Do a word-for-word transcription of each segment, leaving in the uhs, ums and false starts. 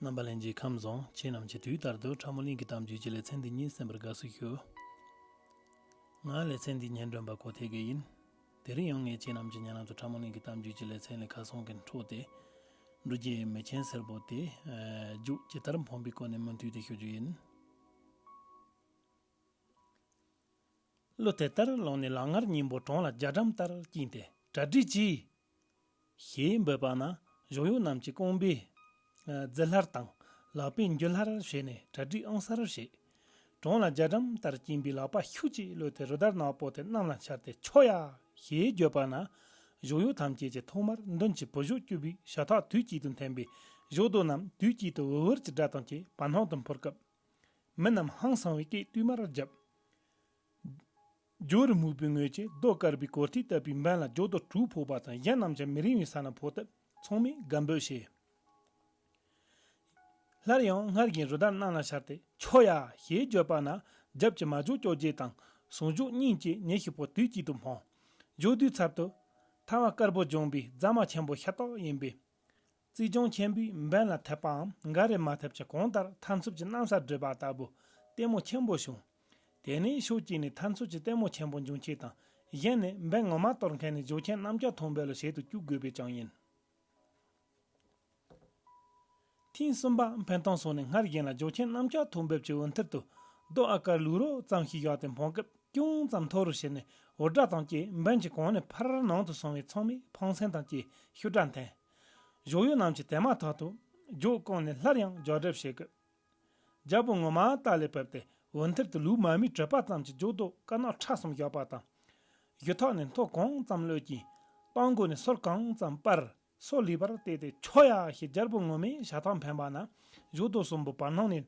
རྣམ་པ་ལྷན་རྒྱས་ཁམས་བཟང་། ཁྱེད་རྣམས་ཀྱིས་དུས་ལྟར་དུ་ཁྲ་མོ་གླིང་གི་གཏམ་རྒྱུད་ཀྱི་ལེ་ཚན་འདི་ཉིད་གསན་པར་དགའ་བསུ་ཞུ། ང་ལེ་ཚན་འདིའི་སྙན་སྒྲོན་པ་གོ་ཐེ་གེ་ཡིན། དེ་རིང་ཡང་ངས་ཁྱེད་རྣམས་ཀྱི་སྙན་ལམ་དུ་ཁྲ་མོ་གླིང་གི་གཏམ་རྒྱུད་ཀྱི་ལེ་ཚན་ལས་ཁ་སང་གི་འཕྲོས་ཏེ། འབྲུག་རྒྱལ་མེ་ཆེན་སེར་པོ་དེ་རྒྱུད་ཇི་ལྟར་འཕངས་པའི་སྐོར་ནས་མུ་མཐུད་དེ་ཞུ་རྒྱུ་ཡིན། ལོ་དེ་ལྟར་ལོན་ནས་ལག་ངར་སྙིང་པོ་གྲོང་ལ་རྒྱ་གྲམ་ལྟར་བསྐྱིངས་ཏེ་གྲ་སྒྲིག་གྱིས། ཞེས་འབོད་པ་ན་གཞོགས་གཡོག་རྣམས་ཀྱིས་རྐང་པའི་རྫི་སླར་དང་ལག་པའི་འགྱོད་སླར་བྱས་ནས་གྲ་སྒྲིག་ཨང་གསར་བྱས། གྲོང་ལ་རྒྱ་གྲམ་ལྟར་བསྐྱིངས་པའི་ལག་པ་ཤུགས་ཀྱིས་གློད་དེ་རུ་དར་ནག་པོ་དེ་གནམ་ལ་འཕྱར་ཏེ་འཕྱོ་ཡ་ཞེས་བརྗོད་པ་ན། གཞོགས་གཡོག་ཐམས་ཅད་ཀྱིས་ཐོག་མར་མདུན་གྱི་བུ་གཞོགས་སྐྱོབ་པའི་ཞབས་ཐག་དུས་གཅིག་ཏུ་འཐེན་པས་གཞོགས་རྡོ་རྣམས་དུས་གཅིག་ཏུ་འུར་འུར་གྱི་སྒྲ་དང་བཅས་བར་སྣང་དུ་འཕུར་སྐབས། མི་རྣམས་ཧང་སང་བའི་སྐད་བསྟུད་མར་བརྒྱབ། སྦྱོར་རུ་སྨུག་པོའི་ངོས་ཀྱི་རྡོ་དཀར་པོའི་གོ་ཐིག་བཏབ་པའི་འབེན་ལ་སྦྱོར་རྡོ་དྲུག་ཕོག་པ་དང་གཞན་རྣམས་ཀྱང་མི་རིང་བའི་ས་ན་ཕོག་སྟབས་ཚང་མས་དགའ་འབོད་བྱས། སླར་ཡང་སྔར་བཞིན་རུ་དར་གནམ་ལ་འཕྱར་ཏེ་འཕྱོ་ཡ་ཞེས་བརྗོད་པ་ན་རྒྱབ་ཀྱི་མ་འཇོག་བཅོ་བརྒྱད་དང་ཟུང་འཇུག་གཉིས་ཀྱིས་ཉི་ཤུ་པོ་དུས་གཅིག་ཏུ་འཕངས། སྦྱོར་རྡོའི་ཚབ་ཏུ་ཐལ་བ་དཀར་པོ་ལྗོན་པའི་རྫ་མ་ཆེན་པོ་ཤ་སྟག་ཡིན་པས། རྩིས་རྒྱང་ཆེན་པོས་འབེན་ལ་ཐེབས་པའམ་འགའ་རེ་མ་ཐེབས་ཀྱང་གང་ལྟར་ཐར་འཚུབ་ཀྱི་གནམ་ས་བསྒྲིབས་པ་ལྟ་བུ་ལྟད་མོ་ཆེན་པོ་བྱུང་། དེ་ནས་ཕྱོགས་གཅིག་ནས་ཐར་འཚུབ་ཀྱི་ལྟད་མོ་ཆེན་པོ་འབྱུང་ཆེད་དང་གཞན་ནས་འབེན་ངོ་མ་གཏོར་མཁན་ནི་འཇོག་མཁན་རྣམས་ཀྱང་ཐོག་འབེན་ལ་བྱེད་དུ་བཅུག་དགོས་པས་ཀྱང་ཡིན། ཐེངས་གསུམ་པ་འཕེན་སྟངས་སོགས་ནས་སྔར་བཞིན་ལ་འཇོག་མཁན་རྣམས་ཀྱང་ཐོག་འབེབས་ཀྱི་འོད་མཐིལ་དུ་རྡོ་ཨ་དཀར་ལུག་རོ་ཙམ་ཞིག་བཞག་སྟེ་འཕངས་སྐབས། ཅུང་ཙམ་མཐོ་རུ་ཕྱིན་ནས་འུར་སྒྲ་དང་བཅས་འབེན་གྱི་གོང་ནས་ཕར་ནང་དུ་སོང་བས་ཚང་མས་ཕངས་སེམས་དང་བཅས་ཤུགས་དྲག་འཐེན། གཞོགས་གཡོག་རྣམས་ཀྱིས་དེ་མ་ཐག་ཏུ་རྒྱུག་བསྐངས་ནས་སླར་ཡང་རྒྱག་གྲབས་བྱེད་དགོས། རྒྱལ་པོ་ངོ་མ་ལྟག་ལས་བབས་ཏེ་འོད་མཐིལ་དུ་ལུག་མ་རྨོས་གྲུ་པ་ཙམ་གྱི་སྦྱོར་རྡོ་དཀར་ནག་ཕྲ་གསུམ་བཞག་པ་དང་། གཞུ་ཐག་ནས་མཐོ་གང་ཙམ་གློད་ཅིང་སྟེང་སྒོ་ནས་སོར་གང་ཙམ་སྤར། སོ་ལུས་པར་བལྟས་ཏེ་འཕྱོ་ཡ་ཞེས་རྒྱལ་པོ་ངོ་མས་ཞབས་ཐག་འཕེན་པ་ན་གཞོགས་རྡོ་གསུམ་པོ་བར་སྣང་ནས་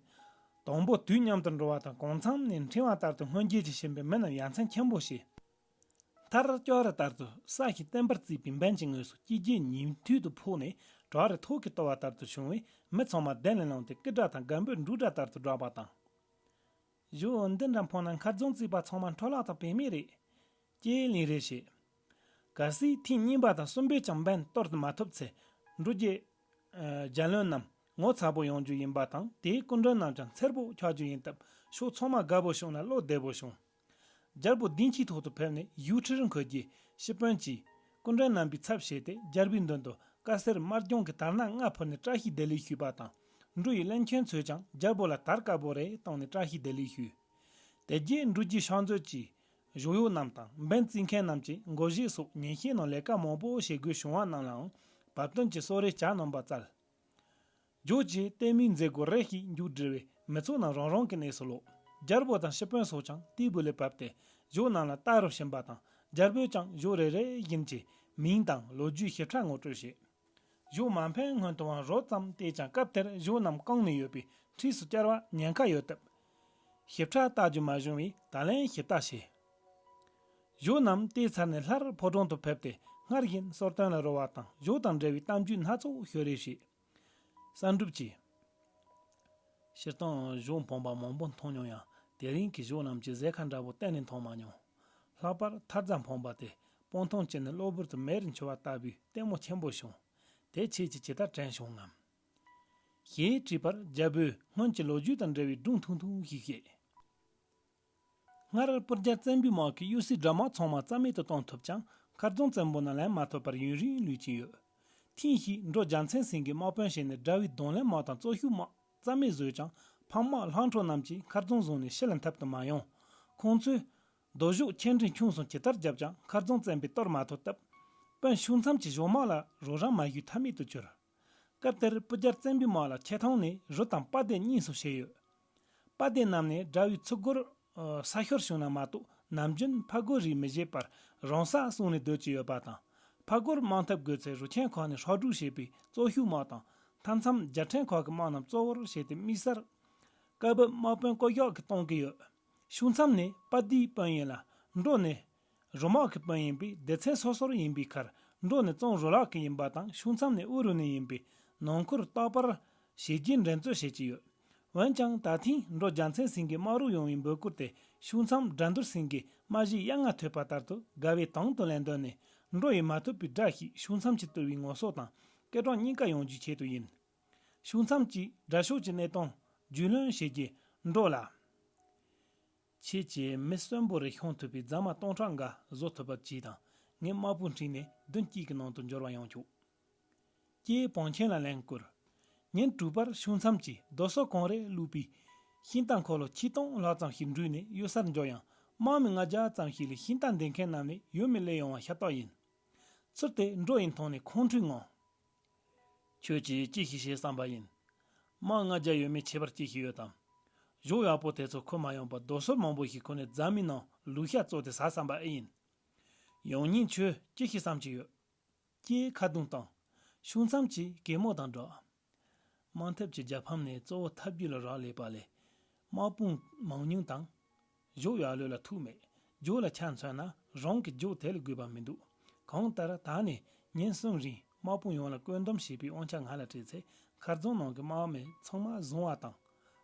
དང་པོ་དུས་མཉམ་དུ་འགྲོ་བ་དང་གང་འཚམ་ནས་འཕྲེང་བ་ལྟར་དུ་སྔོན་རྗེས་ཀྱི་ཞེན་པའི་མི་རྣམས་ཡ་མཚན་ཆེན་པོ་བྱས། མཐར་ལྕགས་རི་ལྟར་དུ་ས་གཞི་བརྟན་པར་བརྩིགས་པའི་འབེན་གྱི་ངོས་སུ་དཀྱིལ་རྒྱས་ཉིང་མཐུད་དུ་ཕོག་ནས་བྲག་རི་ཐོག་གི་ལྟོ་བ་ལྟར་དུ་བྱུང་བས་མི་ཚང་མ་གདན་ལས་ལངས་ཏེ་སྐུ་སྒྲ་དང་དགའ་འབོད་འབྲུག་སྒྲ་ལྟར་དུ་བསྒྲགས་པ་དང་། གཞོགས་འདི་འདྲ་འཕངས་ན་མཁར་རྫོང་བརྩིགས་པ་ཚང་མ་འཕྲོ་བརླག་དང་བེད་མེད་རེད། ཅེས་ལན་རེ་བྱས། གལ་སྲིད་ཐེངས་གཉིས་པ་དང་གསུམ་པས་ཀྱང་འབེན་གཏོར་དུ་མ་ཐུབ་ཚེ། འབྲུག་རྒྱལ། ཨ། རྒྱལ་བློན་རྣམས་ངོ་ཚ་པོ་ཡོང་རྒྱུ་ཡིན་པ་དང་དེའི་སྐུ་མགྲོན་རྣམས་ཀྱང་འཚེར་པོ་ཆགས་རྒྱུ་ཡིན་སྟབས་ཕྱོགས་ཚང་མ་དགའ་པོ་བྱུང་ལ་བློ་བདེ་པོ་བྱུང་། རྒྱལ་པོ་བདེ་སྐྱིད་ཐོག་ཏུ་ཕེབས་ནས་བཞུགས་ཁྲིར་འཁོད་རྗེས་ཤི་དཔོན་གྱིས་སྐུ་མགྲོན་རྣམ་པའི་ཚབ་བྱས་ཏེ་རྒྱལ་པོའི་མདུན་དུ་དཀར་སེར་དམར་ལྗང་གི་དར་སྣ་ལྔ་ཕུལ་ནས་བཀྲ་ཤིས་བདེ་ལེགས་ཞུས་པ་དང་། འབྲུག་ཡི་བློན་ཆེན་ཚོས་ཀྱང་རྒྱལ་པོ་ལ་དར་དཀར་པོ་རེ་བཏང་ནས་བཀྲ་ཤིས་བདེ་ལེགས་ཞུས། དེ་རྗེས་འབྲུག་རྒྱལ་ཕྱག་མཛོད་ཀྱིས་གཞོགས་གཡོག་རྣམས་དང་འབེན་བརྩིགས་མཁན་རྣམས་ཀྱི་འགོ་བཞེས་སོགས་ཉིན་ཤས་ནང་ལས་ཀ་མང་པོ་བྱེད་དགོས་བྱུང་བ་རྣམས་ལའང་བབ་བསྟུན་གྱི་གསོལ་རས་བྱ་རྣམ་པ་བསྩལ། གཞོགས་ཀྱི་ལྟད་མོའི་མཛད་སྒོ་རེ་ཞིག་མཇུག་བསྒྲིལ་བས་མི་ཚོགས་རྣམས་རང་རང་གི་གནས་སུ་ལོག་རྒྱལ་པོ་དང་ཤི་དཔོན་སོགས་ཀྱང་དེའི་བུ་ལས་བབས་ཏེ་གཞོགས་རྣམས་ལ་ལྟ་རུ་ཕྱིན་པ་དང་རྒྱལ་པོས་ཀྱང་གཞོགས་རེ་རེ་བཞིན་གྱི་མིང་དང་ལོ་རྒྱུས་ཞིབ་ཕྲ་ངོ་སྤྲོད་བྱས། གཞོགས་མ་འཕེན་སྔོན་དུའང་རོབ་ཙམ་བལྟས་ཀྱང་སྐབས་དེར་གཞོགས་རྣམས་གང་ནས་ཡོད་པའི་འཁྲིས་སུ་བསྐྱལ་བ་ཉེན་ཁ་ཡོད་སྟབས། ཞིབ་ཕྲ་ལྟ་རྒྱུ་མ་བྱུང་བས་ད་ལན་ཞིབ་ལྟ་བྱས། གཞོགས་རྣམས་དེའི་ཚར་ནས་སླར་ཕོ་བྲང་དུ་ཕེབས་ཏེ་སྔར་བཞིན་གསོལ་སྟོན་ལ་རོལ་བ་དང་གཞོགས་དང་འབྲེལ་བའི་གཏམ་རྒྱུད་སྣ་ཚོགས་ཤོད་རེས་བྱས། བསམ་གྲུབ་ཀྱིས། སྤྱིར་བཏང་གཞོགས་འཕངས་པ་མང་པོ་མཐོང་མྱོང་ཡང་དེ་རིང་གི་གཞོགས་རྣམས་ཀྱི་གཟས་ཁ་འདྲ་པོ་གཏན་ནས་མཐོང་མ་མྱོང་། ལྷག་པར་ཐར་རྫ་འཕངས་པ་དེ་སྤང་ཐང་བཅད་ནས་གློ་བུར་དུ་མེ་རུ་འཕྱུར་བ་ལྟ་བུའི་ལྟད་མོ་ཆེན་པོ་བྱུང་། དེ་ཁྱེད་ཀྱིས་ཇི་ལྟར་དྲན་བྱུང་ངམ། ཞེས་དྲིས་པར་རྒྱལ་པོས་སྔོན་གྱི་ལོ་རྒྱུས་དང་འབྲེལ་བའི་སྒྲུང་ཐུང་ཐུང་ཞིག་བཤད། སྔར་སྤུར་རྒྱལ་བཙན་པོའི་དམག་གིས་གཡུལ་སའི་དགྲ་དམག་ཚང་མ་རྩ་མེད་དུ་གཏོང་ཐུབ་ཀྱང་མཁར་རྫོང་བཙན་པོ་ནང་ལན་མ་ཐོབ་པར་ཡུན་རིང་ལུས་ཀྱིན་ཡོད། ཐེངས་ཤིག་འབྲོ་རྒྱལ་མཚན་སེང་གེས་དམག་དཔོན་བྱས་ནས་དགྲ་བོའི་གདོང་ལེན་དམག་དང་གཙོ་ཤུགས་དམག་རྩ་མེད་བཟོས་ཀྱང་ཕམ་དམག་ལྷག་འཕྲོ་རྣམས་ཀྱིས་མཁར་རྫོང་བཟུང་ནས་ཕྱིར་ལེན་ཐབས་དུ་མ་ཡོང་། ཁོང་ཚོས་རྡོ་གཞུག་ཆེ་འབྲིང་ཆུང་གསུམ་ཇི་ལྟར་བརྒྱབ་ཀྱང་མཁར་རྫོང་བཙན་པོས་གཏོར་མ་ཐུབ་སྟབས། དཔོན་ཤུང་མཚམས་ཀྱིས་གཞོགས་དམག་ལ་རོགས་རམ་མ་ཞུས་ཐབས་མེད་དུ་གྱུར། སྐབས་དེར་སྤུ་རྒྱལ་བཙན་པོའི་དམག་ལ་ཆེ་ཐང་ནས་རུ་དང་དཔའ་སྡེ་གཉིས་སུ་ཕྱེ་ཡོད། དཔའ་སྡེ་རྣམས་ནས་དགྲ་བོའི་ཚུར་རྒོལ་ས་ཤོར་བྱུང་ན་མ་གཏོགས་ནམ་རྒྱུན་ཕར་རྒོལ་རིགས་མི་བྱེད་པར་རང་ས་སྲུང་ནས་སྡོད་ཀྱི་ཡོད་པ་དང་། ཕར་རྒོལ་དམག་འཐབ་དགོས་ཚེ་རུ་ཆེན་ཁག་ནས་ཧྲག་སྒྲུག་བྱེད་པའི་གཙོ་ཤུགས་དམག་དང་མཐའ་མཚམས་རྒྱལ་ཕྲན་ཁག་གི་དམག་རྣམས་གཙོ་བོར་བྱས་ཏེ་དམིགས་བསལ་སྐབས་བབ་དམག་དཔོན་བསྐོ་གཞག་གིས་གཏོང་གི་ཡོད། ཤུང་མཚམས་ནི་དཔའ་སྡེའི་དཔོན་ཡིན་ལ། འབྲོ་ནི་རུ་དམག་གི་དཔོན་ཡིན་པས་སྡེ་ཚན་སོ་སོར་ཡིན་པའི་ཁར་འབྲོ་ནི་གཙང་རུ་ལག་གི་ཡིན་པ་དང་ཤུང་མཚམས་ནི་དབུ་རུ་ནི་ཡིན་པས་ནང་ཁུལ་རྟག་པར་བྱས་རྗེས་འགྲན་རྩོད་བྱེད་ཀྱི་ཡོད། འོན་ཀྱང་ད་ཐེངས་འབྲོ་རྒྱལ་མཚན་སེང་གེ་དམག་རོགས་ཡོང་བའི་འབོད་སྐུལ་དེ་ཤུང་མཚམས་དགྲ་འདུལ་སེང་གེ་དམག་གཞིའི་གཡག་རྔ་ཐོས་པ་ལྟར་དུ་དགའ་བའི་དང་དུ་ལེན་འདོད་ནས་འབྲོ་ཡིས་མ་ཐུབ་པའི་དགྲ་ཞིག་ཤུང་མཚམས་ཀྱིས་བཏུལ་བའི་ངོ་སོ་དང་སྐད་གྲགས་གཉིས་ཀ་ཡོང་རྒྱུའི་ཆེད་དུ་ཡིན། ཕྱུགས་མཚམས་ཀྱིས་དགྲ་ཕྱོགས་ཀྱི་གནས་སྟངས་རྒྱུས་ལོན་བྱེད་རྒྱུ། འབྲོ་ལ། ཁྱེད་ཀྱིས་མི་གསོན་པོ་རེ་ཤོང་ཐུབ་པའི་རྫ་མ་སྟོང་ཕྲག་འགའ་བཟོ་ཐུབ་པ་ཅིག་དང་། ངས་དམག་དཔུང་ཁྲིད་ནས་མདུན་དཀྱིལ་གྱི་ནང་དུ་འབྱོར་བ་ཡང་བྱུང་། ཀྱེ་བང་ཆེན་ལ་ལན་བསྐུར། ཉིན་དྲུག་པར་ཕྱུགས་མཚམས་ཀྱིས་རྡོ་སོལ་གང་རེ་བླུགས་པའི་ཤིང་རྟ་འཁོར་ལོ་ཆིག་སྟོང་ལྷག་ཙམ་ཞིག་འགྲུལ་ནས་གཡུལ་སར་འབྱོར་ཡང་། དམག་མི་ལྔ་བརྒྱ་ཙམ་ཞིག་ལས་ཤིང་རྟ་འདེད་མཁན་རྣམས་ནི་ཡོད་མེད་སླེབས་ཡོང་བ་ཤ་སྟག་ཡིན། ཚུལ་དེ་འབྲོ་ཡི་མཐོང་ནས་ཁོང་ཁྲོའི་ངང་། ཁྱོད་ཀྱིས་ཅི་ཞིག་བྱེད་བསམ་པ་ཡིན། དམག་ལྔ་བརྒྱ་ཡོད་མེད་ཁྱད་པར་ཅི་ཞིག་ཡོད་དམ། གཞུང་ཡག་པོ་དེ་ཚོ་ཁུར་མ་ཡོང་བར་རྡོ་སོལ་མང་པོ་ཞིག་ཁུར་ནས་རྫ་མའི་ནང་ལུག་ཤ་བཙོས་ཏེ་ཟ་བསམ་པ་ཨེ་ཡིན། ཡང་སྙིང་ཁྱོད་ཅི་ཞིག་བསམ་གྱི་ཡོད། ཀྱེ་ཁ་རྡུང་བཏང་། ཕྱུགས་མཚམས་ཀྱིས་གད་མོ་དང་སྦྲགས། དམག་འཐབ་ཀྱི་རྒྱལ་ཕམ་ནས་གཙོ་བོ་ཐབས་རྒྱུད་ལ་རག་ལས་པ་ལས། དམག་དཔུང་མང་ཉུང་དང་། གཞུང་ཡག་ལོས་ལ་ཐུག་མེད། རྒྱུ་ལ་ཆ་མཚོན་ན་རང་གི་རྒྱུ་དེ་ལས་དགོས་པ་མི་འདུག། གང་ལྟར་ད་ནས་ཉིན་གསུམ་རིང་དམག་དཔུང་ཡོངས་ལ་བཀོད་འདོམས་བྱེད་པའི་དབང་ཆ་ང་ལ་སྤྲད་ཚེ། མཁར་རྫོང་ནང་གི་དམག་མི་ཚང་མ་བཟུང་བ་དང་།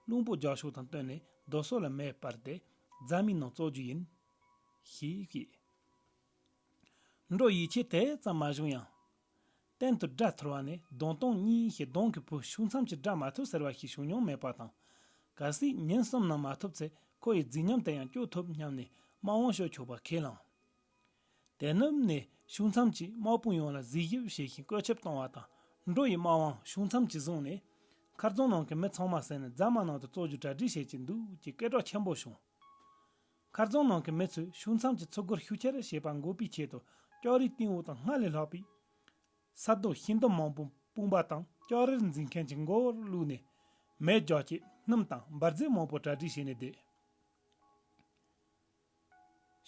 བློན་པོ་རྒྱག་ཕྱོགས་དང་བསྟུན་ནས་རྡོ་སོལ་ལ་མེ་སྤར་ཏེ་རྫ་མའི་ནང་བཙོ་རྒྱུ་ཡིན། ཞེས་བཤད། འབྲོ་ཡིད་ཆེས་དེ་ཙམ་མ་བྱུང་ཡང་། གཏན་དུ་དགྲ་ཐུལ་བ་ནི་གདོང་སྟོང་གཉིས་ཤིག། གདོང་གི་བུ་ཕྱུགས་མཚམས་ཀྱི་དགྲ་མ་ཐུལ་ཟེར་བ་ཞིག་བྱུང་མྱོང་མེད་པ་དང་། གལ་སྲིད་ཉིན་གསུམ་ནང་མ་ཐུལ་ཚེ་ཁོ་ཡི་རྫིག་ཉམས་དེ་ཡང་སྐྱོབ་ཐུབ་སྙམ་ནས་དམག་དབང་ཞུ་ཆོག་པ་ཁས་བླངས། དེ་ནུབ་ནས་ཕྱུགས་མཚམས་ཀྱིས་དམག་དཔུང་ཡོངས་ལ་གཟིགས་ཞིབ་བྱེད་བཞིན་བཀོད་ཁྱབ་གཏོང་བ་དང་། འབྲོ་ཡི་དམག་དབང་ཕྱུགས་མཚམས་ཀྱིས་བཟུང་ནས། མཁར་རྫོང་ནང་གི་མི་ཚང་མ་བསད་ནས་རྫ་མ་ནང་དུ་བཙོ་རྒྱུ་གྲ་སྒྲིག་བྱེད་ཀྱི་འདུག་ཅེས་སྐད་གྲགས་ཆེན་པོ་བྱུང་། མཁར་རྫོང་ནང་གི་མི་ཚོས་ཕྱུགས་མཚམས་ཀྱི་ཚུར་རྒོལ་ཤུགས་ཆེར་བྱེད་པ་འགོག་པའི་ཆེད་དུ། ལྕགས་རིའི་སྟེང་འོག་ཏུ་སྔར་ལས་ལྷག་པའི་ས་རྡོ་ཤིང་སྡོང་མང་པོ་སྤུངས་པ་དང་། ལྕགས་རིར་འཛིང་མཁན་གྱི་མགོ་བོར་བླུགས་ནས། མེ་རྒྱག་ཆེད་སྣུམ་དང་འབར་རྫས་མང་པོ་གྲ་སྒྲིག་བྱས་ནས་བསྡད།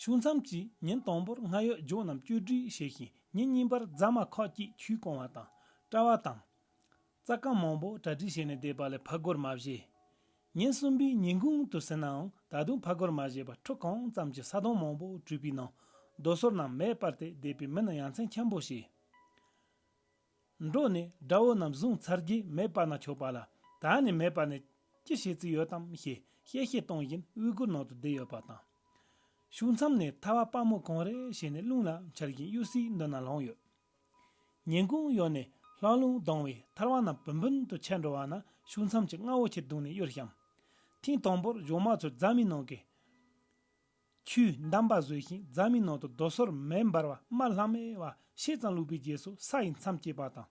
ཕྱུགས་མཚམས་ཀྱིས་ཉིན་དང་པོར་སྔར་ཡོད་རྒྱུ་རྣམས་གཅོད་སྒྲིག་བྱས་ཤིང་། ཉིན་གཉིས་པར་རྫ་མ་ཁག་ཅིག་ཆུས་བཀང་བ་དང་། གྲྭ་བ་དང་། རྩྭ་རྐང་མང་པོ་གྲ་སྒྲིག་བྱས་ནས་བསྡད་པ་ལས་ཕར་རྒོལ་མ་བྱས། ཉིན་གསུམ་པའི་ཉིན་གུང་དུ་ཟིན་ནའང་ད་དུང་ཕར་རྒོལ་མ་བྱས་པར་ཁྲི་གང་ཙམ་གྱི་ས་དོང་མང་པོ་བྲུས་པའི་ནང་རྡོ་སོལ་རྣམས་མེ་སྤར་ཏེ་བསྡད་པའི་མི་རྣམས་ཡ་མཚན་ཆེན་པོ་བྱས། འབྲོ་ནས་དགྲ་བོ་རྣམས་བཟུང་ཚར་རྗེས་མེ་སྤར་ན་ཆོག་པ་ལ། ད་ནི་མེ་སྤར་ནས་ཅི་བྱེད་རྩིས་ཡོད་དམ་ཞེས་གཤེ་གཤེ་གཏོང་བཞིན་དབུས་གུར་ནང་དུ་བསྡད་ཡོད་པ་དང་། ཕྱུགས་མཚམས་ནས་ཐལ་བ་དཔའ་མོ་གང་རེ་བྱས་ནས་རླུང་ལ་འཕྱར་བཞིན་གཡུལ་སའི་མདུན་ན་ལྷུང་ཡོད། ཉིན་གུང་ཡོལ་ནས་ལྷགས་རླུང་ལྡང་བས་ཐལ་བ་རྣམས་བུན་བུན་དུ་ཆད་འགྲོ་བ་ན། ཕྱུགས་མཚམས་ཀྱིས་མངའ་འོག་ཆེད་བརྡུངས་ནས་གཡུལ་བཤམས། ཐེངས་དང་པོར་གཞུང་དམག་ཚོས་རྫ་མའི་ནང་གི་ཆུའི་འདམ་པ་བཟོས་ཤིང་། རྫ་མའི་ནང་དུ་རྡོ་སོལ་མེ་འབར་བ་དམར་ལྷམ་མེ་བ་ཤས་ཙམ་བླུགས་པའི་རྗེས་སུ་ས་ཡི་མཚམས་བཅད་པ་དང་།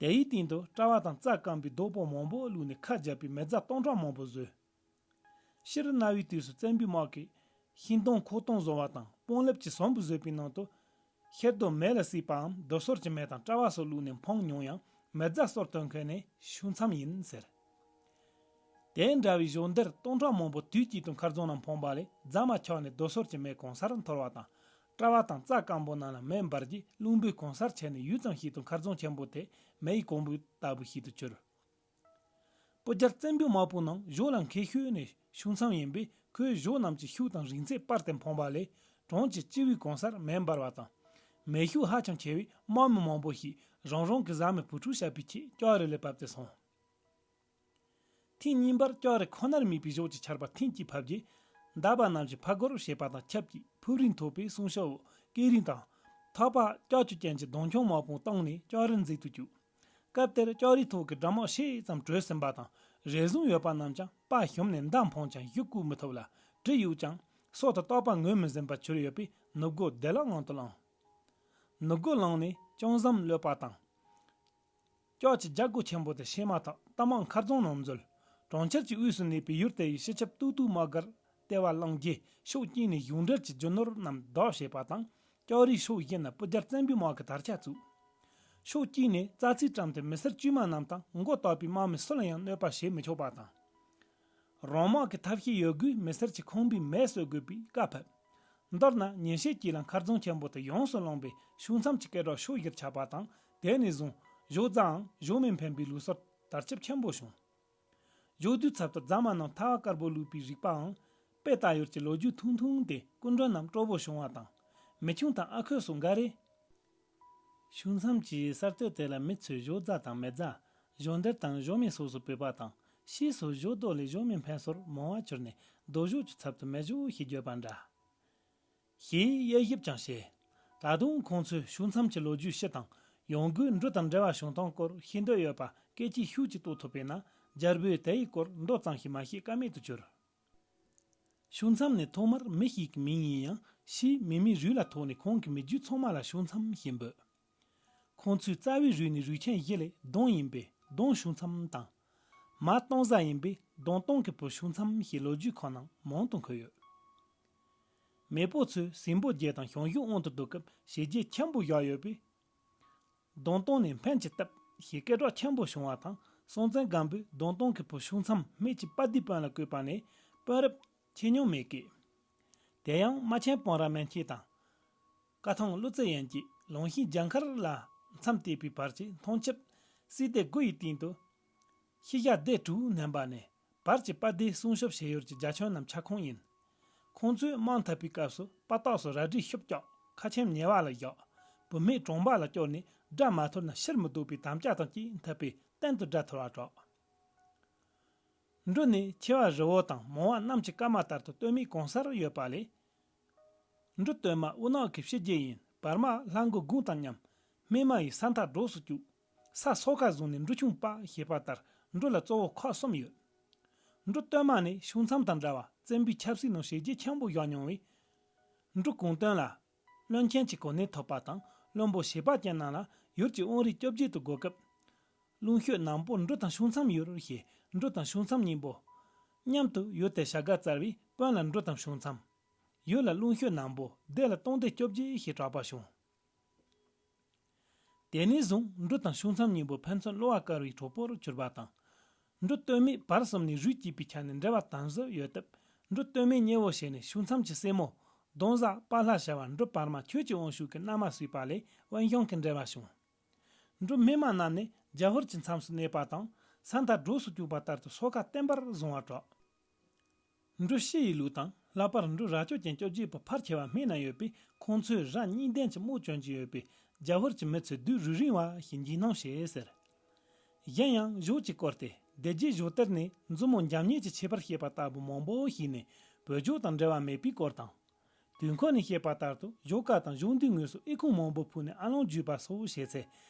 དེའི་སྟེང་དུ་གྲྭ་བ་དང་རྩྭ་སྐམ་པའི་རྡོག་པོ་མང་པོ་བླུགས་ནས་ཁ་བརྒྱབ་པའི་མེ་རྫ་སྟོང་ཕྲག་མང་པོ་བཟོས། ཕྱིར་གནའ་བོའི་དུས་སུ་བཙན་པོའི་དམག་གིས་ཤིང་སྡོང་ཁོག་སྟོང་བཟོ་བ་དང་། སྤང་ལེབ་ཀྱི་ཟམ་བུ་བཟོས་པའི་ནང་དུ་ཤེལ་རྡོ་མེ་ལ་བསྲེགས་པའམ་རྡོ་སོལ་གྱི་མེ་དང་གྲྭ་བ་སོགས་བླུགས་ནས་འཕངས་མྱོང་ཡང་། མེ་རྫ་གསོལ་སྟོན་མཁན་ནི་ཕྱུགས་མཚམས་ཡིན་ཟེར། དེ་འདྲ་བའི་གཞོགས་འདེརས་སྟོང་ཕྲག་མང་པོ་དུས་གཅིག་ཏུ་མཁར་རྫོང་ནང་འཕངས་པ་ལས། རྫ་མ་ཆག་ནས་རྡོ་སོལ་གྱི་མེ་གང་སར་འཐོར་བ་དང་། གྲྭ་བ་དང་རྩྭ་སྐམ་པོ་རྣམས་ལ་མེ་འབར་རྗེས། རླུང་བུས་གང་སར་ཆད་ནས་ཡུད་ཙམ་ཞིག་ཏུ་མཁར་རྫོང་ཆེན་པོ་དེ་མེ་ཡི་གོང་བུ་ལྟ་བུ་ཞིག་ཏུ་གྱུར། སྤུ་རྒྱལ་བཙན་པོའི་དམག་དཔུང་རྣམས་གཞུང་ལ་མཁས་ཤོས་ནི་ཕྱུགས་མཚམས་ཡིན་པས། ཁོས་གཞུང་རྣམས་ཀྱི་ཤུགས་དང་རིང་ཚད་སྤར་ཏེ་འཕངས་པ་ལས། གྲོང་ཁྱེར་སྤྱི་བོའི་གང་སར་མེ་འབར་བ་དང་། མེ་ཤུགས་ཧ་ཅང་ཆེ་བས། དམག་མི་མང་པོ་ཞིག་རང་རང་གི་བཟའ་མི་བུ་ཕྲུག་བཤལ་བའི་ཆེད་ལྕགས་རི་ལ་བབས་ཏེ་སོང་། ཐེངས་གཉིས་པར་ལྕགས་རི་ཁོ་ནར་དམིགས་པའི་གཞོགས་ཀྱི་ཆར་པ་ཐེངས་གཅིག་ཕབ་རྗེས། འདབ་པ་རྣམས་ཀྱིས་ཕར་རྒོལ་བྱེད་པ་དང་ཆབས་ཅིག་ཕུག་རོན་ཐོགས་པའི་སྲུང་སྐྱོབ་འོག་སྐེ་རིང་དང་། ཐག་པ་ལྕགས་ཀྱུ་ཅན་གྱི་མདུང་ཁྱུང་དམག་དཔུང་བཏང་ནས་ལྕགས་རི་འཛུལ་དུ་བཅུག། སྐབས་དེར་ལྕགས་རིའི་ཐོག་གི་འགྲམ་འོག་ཤས་ཙམ་བྲོས་ཟིན་པ་དང་། རས་ཟུང་ཡོད་པ་རྣམས་ཀྱང་དཔའ་ཞུམ་ནས་མདའ་འཕངས་ཀྱང་གཞུ་བཀོལ་མི་ཐུབ་ལ། གྲི་གཡུགས་ཀྱང་སྲོག་ཏུ་རྟག་པར་ངོས་མི་ཟིན་པར་གྱུར་ཡོད་པས། ནུབ་སྒོ་བདེ་བླག་ངང་དུ་བླངས། ནུབ་སྒོ་བླངས་ནས་ལྕང་ཟམ་གློད་པ་དང་། ལྕགས་ཀྱི་རྒྱ་སྒོ་ཆེན་པོ་དེ་ཕྱེ་མ་ཐག་རྟ་དམག་མཁར་རྫོང་ནང་འཛུལ། གྲོང་ཁྱེར་གྱི་དབུས་སུ་གནས་པའི་ཡུལ་དེ་ཡི་སྤྱི་ཁྱབ་ཏུའུ་ཏུའུ་དམག་སྒར་ལྟེ་བ་བླངས་རྗེས། ཕྱོགས་གཅིག་ནས་གཞུང་འབྲེལ་གྱི་རྒྱུ་ནོར་རྣམས་བདག་བྱེད་པ་དང་། ལྕགས་རིའི་ཕྱོགས་བཞི་ན་སྤུ་རྒྱལ་བཙན་པོའི་དམག་གི་དར་ཆ་བཙུགས། ཕྱོགས་གཅིག་ནས་རྩྭ་ཚིགས་བཀྲམ་སྟེ་མི་སེར་དཀྱུས་མ་རྣམས་དང་མགོ་བཏགས་པའི་དམག་མི་སུ་ལ་ཡང་གནོད་པ་བྱེད་མི་ཆོག་པ་དང་། རང་དམག་གི་ཐབས་ཤེས་ཡོད་དགུས་མི་སེར་གྱི་ཁང་པའི་མེ་གསོད་དགོས་པའི་བཀའ་ཕབ། མདོར་ན་ཉིན་ཤས་ཀྱི་ལ་མཁར་རྫོང་ཆེན་པོ་དེ་ཡོངས་སུ་བླངས་པས་ཕྱུགས་མཚམས་ཀྱི་སྐད་གྲགས་ཕྱོགས་བཞིར་ཁྱབ་པ་དང་། དེ་ནས་བཟུང་གཞོགས་རྫའང་གཞོགས་མེ་འཕེན་པའི་ལུགས་སྲོལ་དར་ཁྱབ་ཆེན་པོ་བྱུང་། གཞོགས་དུས་ཚབ་ཏུ་རྫ་མ་རྣམས་ཐལ་བ་དཀར་པོ་བླུགས་པའི་རིག་པའང་དཔེ་ལྟ་ཡུལ་གྱི་ལོ་རྒྱུས་ཐུང་ཐུང་སྟེ་སྐུ་མགྲོན་རྣམས་སྤྲོ་པོ་བྱུང་བ་དང་། མི་ཆུང་དང་ཨ་ཁུ་སོགས་འགའ་རེས། ཕྱུགས་མཚམས་ཀྱི་གསར་གཏོད་དེ་ལ་མི་ཚོས་གཞོགས་རྫ་དང་མེ་རྫ། གཞོགས་འདེརས་དང་གཞོགས་མེ་སོགས་སུ་བོས་པ་དང་། ཕྱིས་སུ་གཞོགས་རྡོ་ལས་གཞོགས་མེ་འཕེན་སྲོལ་མང་བ་གྱུར་ནས་རྡོ་གཞོགས་ཀྱི་ཚབ་ཏུ་མེ་གཞོགས་ཞེས་བརྗོད་པ་འདྲ། ཞེས་དབྱེ་ཞིབ་ཀྱང་བྱས། ད་དུང་ཁོང་ཚོས་ཕྱུགས་མཚམས་ཀྱི་ལོ་རྒྱུས་སྤྱི་དང་ཡང་སྒོས་འབྲུ་དང་འབྲེལ་བ་བྱུང་སྟངས་སྐོར་ཤེས་འདོད་ཡོད་པ་ སྐད་ཆའི་ཤུགས་ཀྱིས་རྟོགས་ཐུབ་པས་ན། རྒྱལ་པོས་དེ་ཡི་སྐོར་མདོ་ཙམ་ཞིག་མ་ཤེས་ཀ་མེད་དུ་གྱུར། ཕྱོགས་མཚམས་ནི་ཐོག་མར་མི་ཞིག་གི་མིང་ཡིན་ཡང་། ཕྱིས་མི་མིང་རུས་ལ་ཐོགས་ནས་ཁོང་གི་མི་རྒྱུད་ཚང་མ་ལ་ཕྱོགས་མཚམས་ཞེས་འབོད། ཁོང་ཚོའི་རྩ་བའི་རུས་ནི་རུས་ཆེན་བཞི་ལས་ལྡོང་ཡིན་པས་ལྡོང་ཕྱོགས་མཚམས་དང་། མ་ལྡོང་བཟའ་ཡིན་པས་ལྡོང་སྟོང་གི་བུ་ཕྱོགས་མཚམས་ཞེས་ལོ་རྒྱུས་ཁག་ནང་མང་དུ་འཁོད་ཡོད། མེས་པོ་ཚོས་ཟིང་པོ་རྒྱལ་དང་ཞང་ཞུང་དབང་དུ་བསྡུ་སྐབས་ཞི་རྒྱས་ཆེན་པོ་བཞག་ཡོད་པས། ལྡོང་སྟོང་ནས་འཕེན་གྱི་སྟབས་ཞེས་སྐད་གྲགས་ཆེན་པོ་བྱུང་བ་དང་། སྲོང་བཙན་སྒམ་པོས་ལྡོང་སྟོང་གི་བུ་ཕྱོགས་མཚམས་སྨད་ཀྱི་དཔའ་སྡེའི་དཔོན་ལ་བསྐོས་པ་ནས་དཔོན་རབས་ཆེ་མྱོང་མེད་སྐད། དེ་ཡང་རྨ་ཆེན་བང་ར་སྨན་ཆེན་དང་། བཀའ་ཐང་ཀླུ་བཙན་ཡན་གྱིས་ལུང་ཤིང་རྒྱ་མཁར་ལ་མཚམས་བཏེགས་པའི་བར་གྱི་མཐོང་ཆུབ་སྲིད་སྡེ་དགུ་ཡི་སྟེང་དུ། ཤི་ཤ་སྡེ་དྲུག་བསྣན་པ་ནས་བར་གྱི་དཔའ་སྡེ་སྲུང་སྐྱོབ་བྱེད་ཡུལ་གྱི་རྒྱ་ཁྱོན་རྣམས་ཁྱབ་ཁོངས་ཡིན། ཁོང་ཚོས་དམག་འཐབ་པའི་སྐབས་སུ་དཔའ་རྟགས་སུ་རལ་གྲིའི་ཤུབས་བཀྱག་ཁ་ཆེམས་ཉེ་བ་ལ་བཞག་བུད་མེད་གྲོང་པ་ལ་བསྐྱོར་ནས་དགྲ་མ་ཐུལ་ན་ཕྱིར་མི་ལྡོག་པའི་དམ་བཅའ་དང་བཅས་འཐབ་པས་གཏན་དུ་དགྲ་ཐུལ་བར་གྲགས། འབྲུ་ནི་ཆེ་བ་རི་བོ་དང་མང་བ་གནམ་གྱི་སྐར་མ་ལྟར་དུ་སྟོད་སྨད་གང་སར་ཡོད་པ་ལས། འབྲུ་སྟོད་མ་དབུ་ནག་གི་ཕྱི་རྒྱལ་ཡིན། བར་མ་ལྷ་མགོ་དགུང་དང་མཉམ། སྨད་མ་ཡི་ས་མཐའ་འགྲོགས་སུ་བཅུག་ས་སོ་ཁ་བཟུང་ནས་འབྲུ་ཆུང་པ་ཞེས་པ་ལྟར་འབྲུ་ལ་གཙོ་བོ་ཁག་གསུམ་ཡོད། འབྲུ་སྟོད་མ་ནི་ཕྱོགས་མཚམས་དང་འདྲ་བ་བཙན་པོའི་ཆབ་སྲིད་ནང་བྱས་རྗེས་ཆེན་པོ་བཞག་མྱོང་བས། འབྲུ་གོང་སྟོན་ལ། བློན་ཆེན་གྱི་གོ་གནས་ཐོབ་པ་དང་བློན་པོ་བྱེ་བ་ཅན་རྣམས་ལ་ཡུལ་གྱི་དབང་རིས་བཅོ་བརྒྱད་དུ་བགོ་སྐབས། ལུང་ཤོད་ནམ་པོ་འབྲུ་དང་ཕྱོགས་མཚམས་ཡུལ་ཞེས་འབྲུ་དང་ཕྱོགས་མཚམས་གཉིས་པོ། མཉམ་དུ་ཡུལ་དེ་བྱ་དགའ་སྩལ་བས་དཔོན་ལ་འབྲུ་དང་ཕྱོགས་མཚམས། ཡུལ་ལ་ལུང་ཤོད་ནམ་པོ་སྡེ་ལ་སྟོང་སྡེ་བཅོ་བརྒྱད་ཞེས་གྲགས་པ་བྱུང་། དེ་ནས་བཟུང་འབྲུ་དང་ཕྱོགས་མཚམས་གཉིས་པོ་ཕན་ཚུན་གློ་བ་དཀར་བའི་གྲོགས་པོར་གྱུར་པ་དང་། འབྲུ་སྟོད་སྨད་བར་གསུམ་ནས་རུས་སྐྱེས་པའི་ཆ་ནས་འབྲེལ་བ་དམ་ཟབ་ཡོད་སྟབས། འབྲུ་སྟོད་སྨད་གཉིས་པོ་ཞེས་ནས་ཕྱོགས་མཚམས་ཀྱི་སྲས་མོ་ལྡོང་བཟའ་པ་ལྷ་བྱ་བ་འབྲུ་བར་མ་ཁྱོད་ཀྱི་དབང་ཕྱུག་གི་མནའ་མ་བསུས་པ་ལས་དབེན་ཞང་གི་འབྲེལ་བ་བྱུང་། འབྲུ་སྨད་མ་རྣམས་ནི་རྒྱ་ཧོར་གྱི་མཚམས་སུ་གནས་པ་དང་ས་མཐའ་འགྲོགས་སུ་བཅུག་པ་ལྟར་དུ་སོ་ཁ་བརྟན་པར་བཟུང་བར་གྲགས། འབྲུ་ཕྱི་ཡི་ལུགས་དང་ལྷག་པར་འབྲུ་རྭ་ཅོ་ཅན་བཅོ་བརྒྱད་པོ་ཕལ་ཆེ་བ་སྨད་ན་ཡོད་པས་ཁོང་ཚོས་རྭ་གཉིས་ལྡན་གྱི་རྨོག་གྱོན་གྱི་ཡོད་པས་རྒྱ་ཧོར་གྱི་མི་ཚོས་རྡུལ་རུས་རིང་བ་ཞིག་འཇིགས་སྣང་བྱེད་ཟེར། གཞན་ཡང་གཞོགས་ཀྱི་སྐོར་ཏེ་སྡེ་རྗེ་གཞོགས་གཏེར་ནས་མཛུབ་མོ་འཇམ་མཉེན་གྱི་ཁྱད་པར་བཤད་པ་ལྟ་བུ་མང་པོ་ཞིག་ནས་བོད་ལྗོངས་དང་འབྲེལ་བ་མེད་པའི་སྐོར་དང་། དུས་འཁོར་ནས་བཤད་པ་ལྟར་དུ་གཞོགས་ཀ་དང་གཞོགས་འདེགས་ངོས་སུ་ཨི་ཁུང་མང་པོ་ཕུག་ནས་ཨ་ལོང་བརྒྱུས་པ་སོགས་བྱས་ཚེ་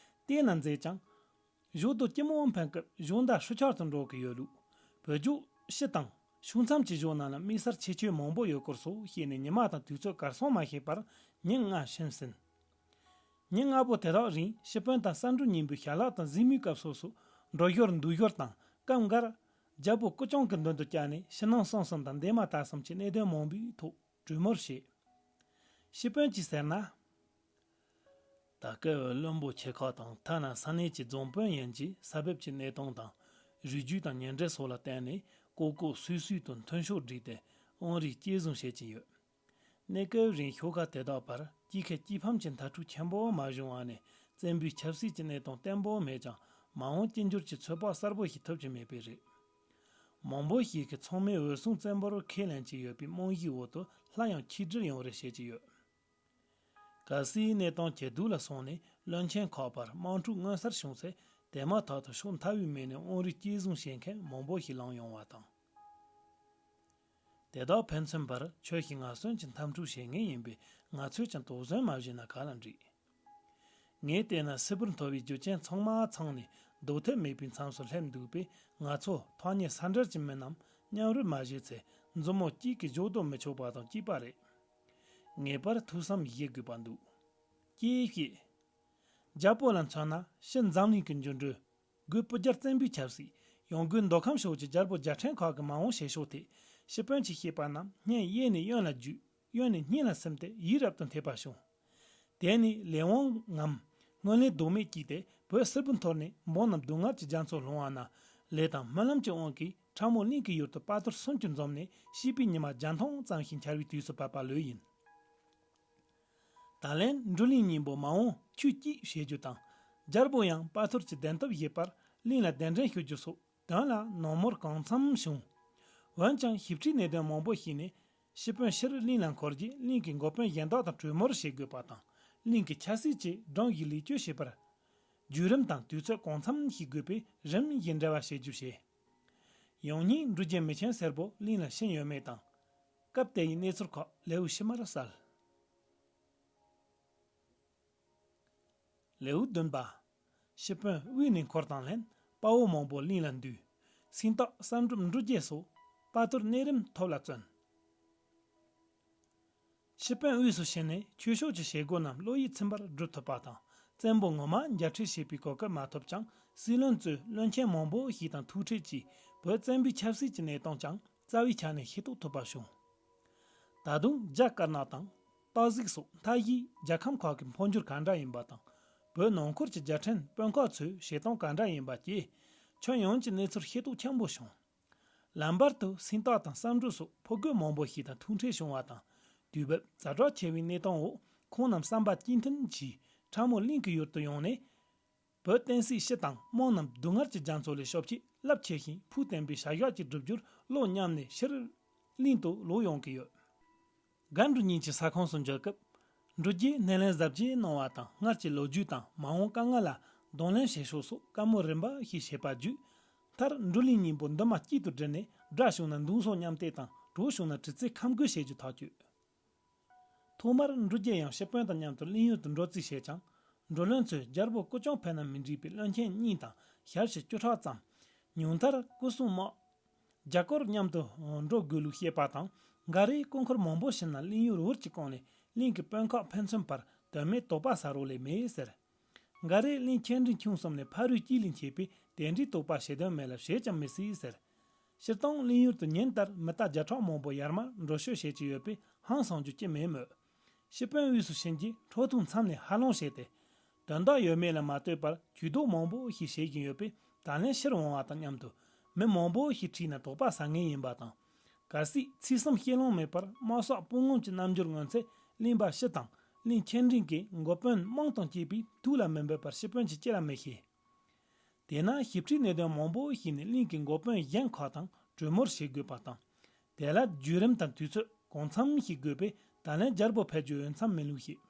བལྟས་ན་མཛེས་ཀྱང་། གཞོགས་རྡོ་སྐྱི་མོ་འཕེན་སྐབས་གཞོགས་མདའ་ཧྲུལ་ཆག་ཏུ་འགྲོ་གི་ཡོད་ལུགས། བོད་ལྗོངས་ཕྱི་དང་ཕྱོགས་མཚམས་ཀྱི་གཞོགས་རྣམས་ལ་དམིགས་བསལ་ཁྱད་ཆོས་མང་པོ་ཡོད་སྐོར་སོགས་བཤད་ནས་ཉི་མ་དང་དུས་ཚོད་གར་སོང་མ་ཤེས་པར་ཉིན་ལྔ་ཕྱིན་ཟིན། ཉིན་ལྔ་པོ་དེ་དག་རིང་ཤི་དཔོན་དང་ས་འབྲུ་གཉིས་པོའི་ཞལ་ལག་དང་གཟིགས་མོའི་སྐབས་སོགས་སུ་འགྲོ་ཞོར་འདུག་ཞོར་དང་སྐབས་འགར། རྒྱལ་པོ་སྐུ་ཆུང་གི་མདུན་དུ་བཅར་ནས་ཕྱི་ནང་གསང་གསུམ་དང་འདས་མ་ད་གསུམ་གྱི་གནད་དོན་མང་པོའི་ཐོག་གྲོས་མོལ་བྱས། ཤི་དཔོན་གྱིས་ཟེར་ན། ད་སྐབས་བློན་པོ་ཆེ་ཁག་དང་ཐ་ན་ས་གནས་ཀྱི་རྫོང་དཔོན་ཡན་གྱིས་ས་བབ་ཀྱི་གནས་སྟངས་དང་། རུས་རྒྱུད་དང་ཉེ་འབྲེལ་སོགས་ལ་བརྟེན་ནས་ཀོ་ཀོ་སུས་སུས་དང་མཐུན་ཕྱོགས་བསྒྲིགས་ཏེ་དབང་རིས་གཅེས་བཟུང་བྱེད་ཀྱིན་ཡོད། གནས་སྐབས་རིང་ཤོག་ཁ་དེ་དག་བར་དཀྱིལ་ཁ་དཀྱིལ་ཕམ་གྱི་འཐབ་འཁྲུག་ཆེན་པོ་མ་བྱུང་བ་ནས་བཙན་པོའི་ཆབ་སྲིད་ཀྱི་གནས་སྟངས་བརྟན་པོ་མེད་ཀྱང་མ་འོངས་གཅིག་འགྱུར་གྱི་ཚོད་དཔག་གསལ་པོ་ཞིག་ཐུབ་ཀྱི་མེད་པས་རེད། མང་པོ་ཞིག་གིས་ཚང་མས་འོད་སྲུང་བཙན་པོར་ཁས་ལེན་གྱི་ཡོད་པའི་རྨང་གཞིའི་འོག་ཏུ་སླར་ཡང་ཆིག་སྒྲིལ་ཡོང་རེ་བྱེད་ཀྱི་ཡོད། གལ་སྲིད་གནས་སྟངས་ཇེ་སྡུག་ལ་སོང་ནས་བློན་ཆེན་ཁག་བར་དམག་འཁྲུག་མངོན་གསལ་བྱུང་ཚེ་དེ་མ་ཐག་ཏུ་ཕྱོགས་མཐའ་བའི་མི་ནས་དབང་རིས་གཅེས་བཟུང་བྱེད་མཁན་མང་པོ་ཞིག་ལངས་ཡོང་བ་དང་། དེ་དག་ཕན་ཚུན་བར་ཆོས་ཤིག་ངར་སོན་གྱི་འཐབ་འཁྲུག་བྱེད་ངེས་ཡིན་པས་ང་ཚོས་ཀྱང་དོགས་ཟོན་མ་བྱས་ན་ག་ལ་འགྲིག་ངས་བལྟས་ན་སིལ་བུར་འཐོར་བའི་རྒྱུ་རྐྱེན་ཚང་མ་ཚང་ནས་ལྡོག་ཐབས་མེད་པའི་མཚམས་སུ་སླེབས་འདུག་པས་ང་ཚོ་ཐག་ཉེ་ས་འབྲེལ་གྱི་མི་རྣམས་མཉམ་རུབ་མ་བྱས་ཚེ་མཛུབ་མོ་གཅིག་གིས་འཇོག་རྡོ་མི་ཆོག་པ་དང་གཅིག་པ་རེད། ངེས་པར་ཐུགས་བསམ་བཞེས་དགོས་པ་འདུག་ཅེས་བཤད། རྒྱལ་པོ་ལ་མཚོན་ན་ཕྱི་འཛམ་གླིང་གི་འགྱུར་འགྲོས། སྒོས་སྤུ་རྒྱལ་བཙན་པོའི་ཆབ་སྲིད། ཡང་སྒོས་མདོ་ཁམས་ཕྱོགས་ཀྱི་རྒྱལ་པོ་རྒྱལ་ཕྲན་ཁག་གི་མ་འོངས་བྱེད་ཕྱོགས་ཐད་ཤི་དཔོན་གྱིས་བཤད་པ་རྣམས་སྙན་གཡས་ནས་གཡོན་ལ་བརྒྱུད་གཡོན་ནས་སྙིང་ལ་ཟིན་ཏེ་ཡིད་རབ་ཏུ་འཐད་པ་བྱུང་། དེ་ནས་ལས་དབང་ངམ་སྔོན་ལས་ལྡོག་མེད་ཀྱིས་ཏེ་བོད་སིལ་བུར་འཐོར་ནས་འབངས་རྣམས་སྡུག་བསྔལ་གྱི་རྒྱ་མཚོར་ལྷུང་བ་ན་ལས་དང་སྨོན་ལམ་གྱི་དབང་གིས་ཁྲ་མོ་གླིང་གི་ཡུལ་དུ་དཔའ་ཐུལ་སུམ་ཅུ་འཛོམས་ནས་ཤིས་པའི་ཉི་མ་བརྒྱ་ཐམ་ཙམ་ཞིག་འཆར་བའི་དུས་སུ་བབས་པ་ལོས་ཡིན། ད་ལན་འབྲུ་གླིང་གཉིས་པོ་མ་འོངས་ཆོས་སྐྱིད་བྱེད་རྒྱུ་དང་། རྒྱལ་པོ་ཡང་དཔའ་ཐུལ་གྱི་བདེན་སྟོབས་བཞེས་པར་གླིང་ལ་གདན་འདྲེན་ཞུ་རྒྱུ་སོགས་དོན་ལ་ནོར་མོར་གང་འཚམ་བྱུང་། འོན་ཀྱང་ཞིབ་ཕྲའི་གནད་དོན་མང་པོ་ཞིག་ནི་ཤི་དཔོན་ཕྱིར་གླིང་ལ་འཁོར་རྗེས་གླིང་གི་འགོ་དཔོན་གཞན་དག་དང་གྲོས་མོལ་བྱེད་དགོས་པ་དང་། གླིང་གི་ཆབ་སྲིད་ཀྱི་སྒྲོམ་གཞི་ལེགས་བཅོས་བྱེད་པར་བརྒྱུད་རིམ་དང་དུས་ཚོད་གང་འཚམ་ཞིག་དགོས་པས་རིམ་བཞིན་འབྲེལ་བ་བྱེད་རྒྱུ་བྱས། ཡང་སྙིང་འབྲུ་རྒྱལ་མི་ཆེན་སེར་པོ་གླིང་ལ་ཕྱིན་ཡོད་མེད་དང་། སྐབས་དེ་ཡི་གནས་ཚུལ་ཁག་ལེའུ་ཕྱི་མར་གསལ། ལེའུ་བདུན་པ། ཤི་དཔོན་དབུས་ནས་འཁོར་དང་ལྷན་ དཔའ་བོ་མང་པོ་གླིང་ལ་འདུས། སེང་སྟག་བསམ་གྲུབ་འབྲུག་རྒྱལ་སོགས་དཔའ་ཐུལ་གནས་རིམ་ཐོབ་ལ་བརྩོན། ཤི་དཔོན་དབུས་སུ་ཕྱིན་ནས་ཆོས་ཕྱོགས་ཀྱི་བྱེད་སྒོ་རྣམས་བློ་ཡིད་ཚིམ་པར་སྒྲུབ་ཐུབ་པ་དང་། བཙན་པོ་ངོ་མ་མཇལ་འཕྲད་བྱེད་པའི་གོ་སྐབས་མ་ཐོབ་ཀྱང་། སྲིད་བློན་གཙོས་བློན་ཆེན་མང་པོ་ཞིག་དང་ཐུག་འཕྲད་ཀྱིས་བོད་བཙན་པོའི་ཆབ་སྲིད་ཀྱི་གནས་སྟངས་ཀྱང་རྩ་བའི་ཆ་ནས་ཤེས་རྟོགས་ཐུབ་པ་བྱུང་། ད་དུང་རྒྱ་དཀར་ནག་དང་སྟག་གཟིག་སོགས་མཐའ་བཞིའི་རྒྱལ་ཁམས་ཁག་གི་འཕོ་འགྱུར་ག་འདྲ་ཡིན་པ་དང་། བོད་ནང་ཁུལ་གྱི་རྒྱལ་ཕྲན་དཔོན་ཁག་ཚོའི་བྱེད་སྟངས་ག་འདྲ་ཡིན་པ་བཅས། ཁྱོན་ཡོངས་ཀྱི་གནས་ཚུལ་ཤེས་རྟོགས་ཆེན་པོ་བྱུང་། ལམ་བར་དུ་སེང་སྟག་དང་བསམ་གྲུབ་སོགས་ཕོ་རྒོད་མང་པོ་ཞིག་དང་ཐུག་འཕྲད་བྱུང་བ་དང་། དུས་བབ་ཛ་དྲག་ཆེ་བའི་གནས་སྟངས་འོག་ཁོང་རྣམས་བསམ་པ་གཅིག་མཐུན་གྱིས་ཁྲ་མོ་གླིང་གི་ཡུལ་དུ་ཡོང་ནས། བོད་བསྟན་སྲིད་སྤྱི་དང་དམངས་རྣམས་སྡུག་བསྔལ་གྱི་རྒྱ་མཚོ་ལས་སྐྱོབ་ཆེད་རླབས་ཆེ་ཞིང་ཕུགས་བརྟན་པའི་བྱ་གཞག་ཅིག་བསྒྲུབ་རྒྱུར་བློ་མཉམ་ནས་ཕྱིར་གླིང་དུ་ལོག་ཡོང་གི་ཡོད། སྒ་འབྲུག་གཉིས་ཀྱི་ས་ཁོངས་སུ་འབྱོར་སྐབས། འབྲུག་རྒྱས་སྣེ་ལེན་གཟབ་རྒྱས་གནང་བ་དང་། སྔར་གྱི་ལོ་རྒྱུས་དང་མ་འོངས་དཀའ་ངལ་ལ་གདོང་ལེན་བྱེད་ཕྱོགས་སོགས་བཀའ་མོལ་རིམ་པ་ཞིག་བྱས་པ་བརྒྱུད། མཐར་འབྲུག་གླིང་གཉིས་པོ་འདུན་མ་གཅིག་ཏུ་བསྒྲིལ་ནས། དགྲ་བྱུང་ན་མདུང་སོགས་མཉམ་གཏད་དང་། གྲོགས་བྱུང་ན་གྲི་རྩལ་ཁམས་རྒོལ་བྱེད་རྒྱུ་ཐག་གཅོད། ཐོག་མར་འབྲུག་རྒྱལ་ཡང་སྤྱི་དཔོན་དང་མཉམ་དུ་གླིང་ཡུལ་དུ་འགྲོ་རྩིས་བྱས་ཀྱང་། འབྲུག་བློན་ཚོས་རྒྱལ་པོ་སྐུ་ཅང་ཕེབས་ན་མི་འགྲིག་པའི་བློན་ཆེན་གཉིས་དང་ཞབས་ཕྱི་བཅུ་ཕྲག་ཙམ། ཉུང་མཐར་སྐུ་སྲུང་དམག་རྒྱ་སྐོར་མཉམ་དུ་འགྲོ་དགོས་ལུགས་བཤད་པ་དང་། འགའ་རེས་སྐུ་འཁོར་མང་པོ་ཕྱིན་ན་གླིང་ཡུལ་བོར་གྱི་སྐོང་ནས། གླིང་གི་དཔོན་ཁག་ཕན་ཚུན་བར་དོན་མེད་དོགས་པ་ཟ་རོགས་ལས་མེད་ཟེར། འགའ་རེས་གླིང་ཆེ་འབྲིང་ཆུང་གསུམ་ནས་ཕ་རོལ་གཅིག་ལས་མཆེད་པའི་དེ་འདྲའི་དོགས་པ་བྱེད་དོན་མེད་ལ་བྱེད་ཀྱང་མི་སྲིད་ཟེར། སྤྱིར་བཏང་གླིང་ཡུལ་དུ་ཉིན་ལྟར་མི་རྟ་བརྒྱ་ཕྲག་མང་པོ་ཡར་མར་འགྲོ་སྐྱོད་བྱེད་ཀྱི་ཡོད་པས་ཧང་སང་རྒྱུ་ཅི་མེད་མོད། སྤྱི་དཔོན་དབུས་སུ་ཕྱིན་རྗེས་ཁྲོ་ཐུང་མཚམས་ནས་ཧ་ལམ་བྱས་ཏེ། དོན་དག་ཡོད་མེད་ལ་མ་ལྟོས་པར་ཇུས་གཏོགས་མང་པོ་ཞིག་བྱེད་བཞིན་ཡོད་པས། ད་ལན་ཕྱིར་འོང་བ་དང་མཉམ་དུ་མི་མང་པོ་ཞིག་ཁྲིད་ན་དོགས་པ་ཟ་ངེས་ཡིན་པ་དང་། གལ་སྲིད་ཚིག་གསུམ་བཤད་ལོང་མེད་པར་དམག་སོག་དཔུང་ངོམ་གྱི་རྣམ་འགྱུར་མངོན་ཚེ། གླིང་པ་སྤྱི་དང་གླིང་ཆེ་འབྲིང་གི་འགོ་དཔོན་དམངས་དང་བཅས་པས་ཐུགས་ལ་མི་འབབ་པར་སྤྱི་དཔོན་གྱིས་ཅི་ལ་མི་ཤེས། དེས་ན་ཞིབ་ཕྲའི་གནད་དོན་མང་པོ་ཞིག་ནི་གླིང་གི་འགོ་དཔོན་གཞན་ཁག་དང་གྲོས་མོལ་བྱེད་དགོས་པ་དང་། དེ་ལ་བརྒྱུད་རིམ་དང་དུས་ཚོད་གང་འཚམ་ཞིག་དགོས་པས། ད་ལན་རྒྱལ་པོ་ཕེབས་རྒྱུ་འོས་འཚམ་མིན་ལུགས་བཤད།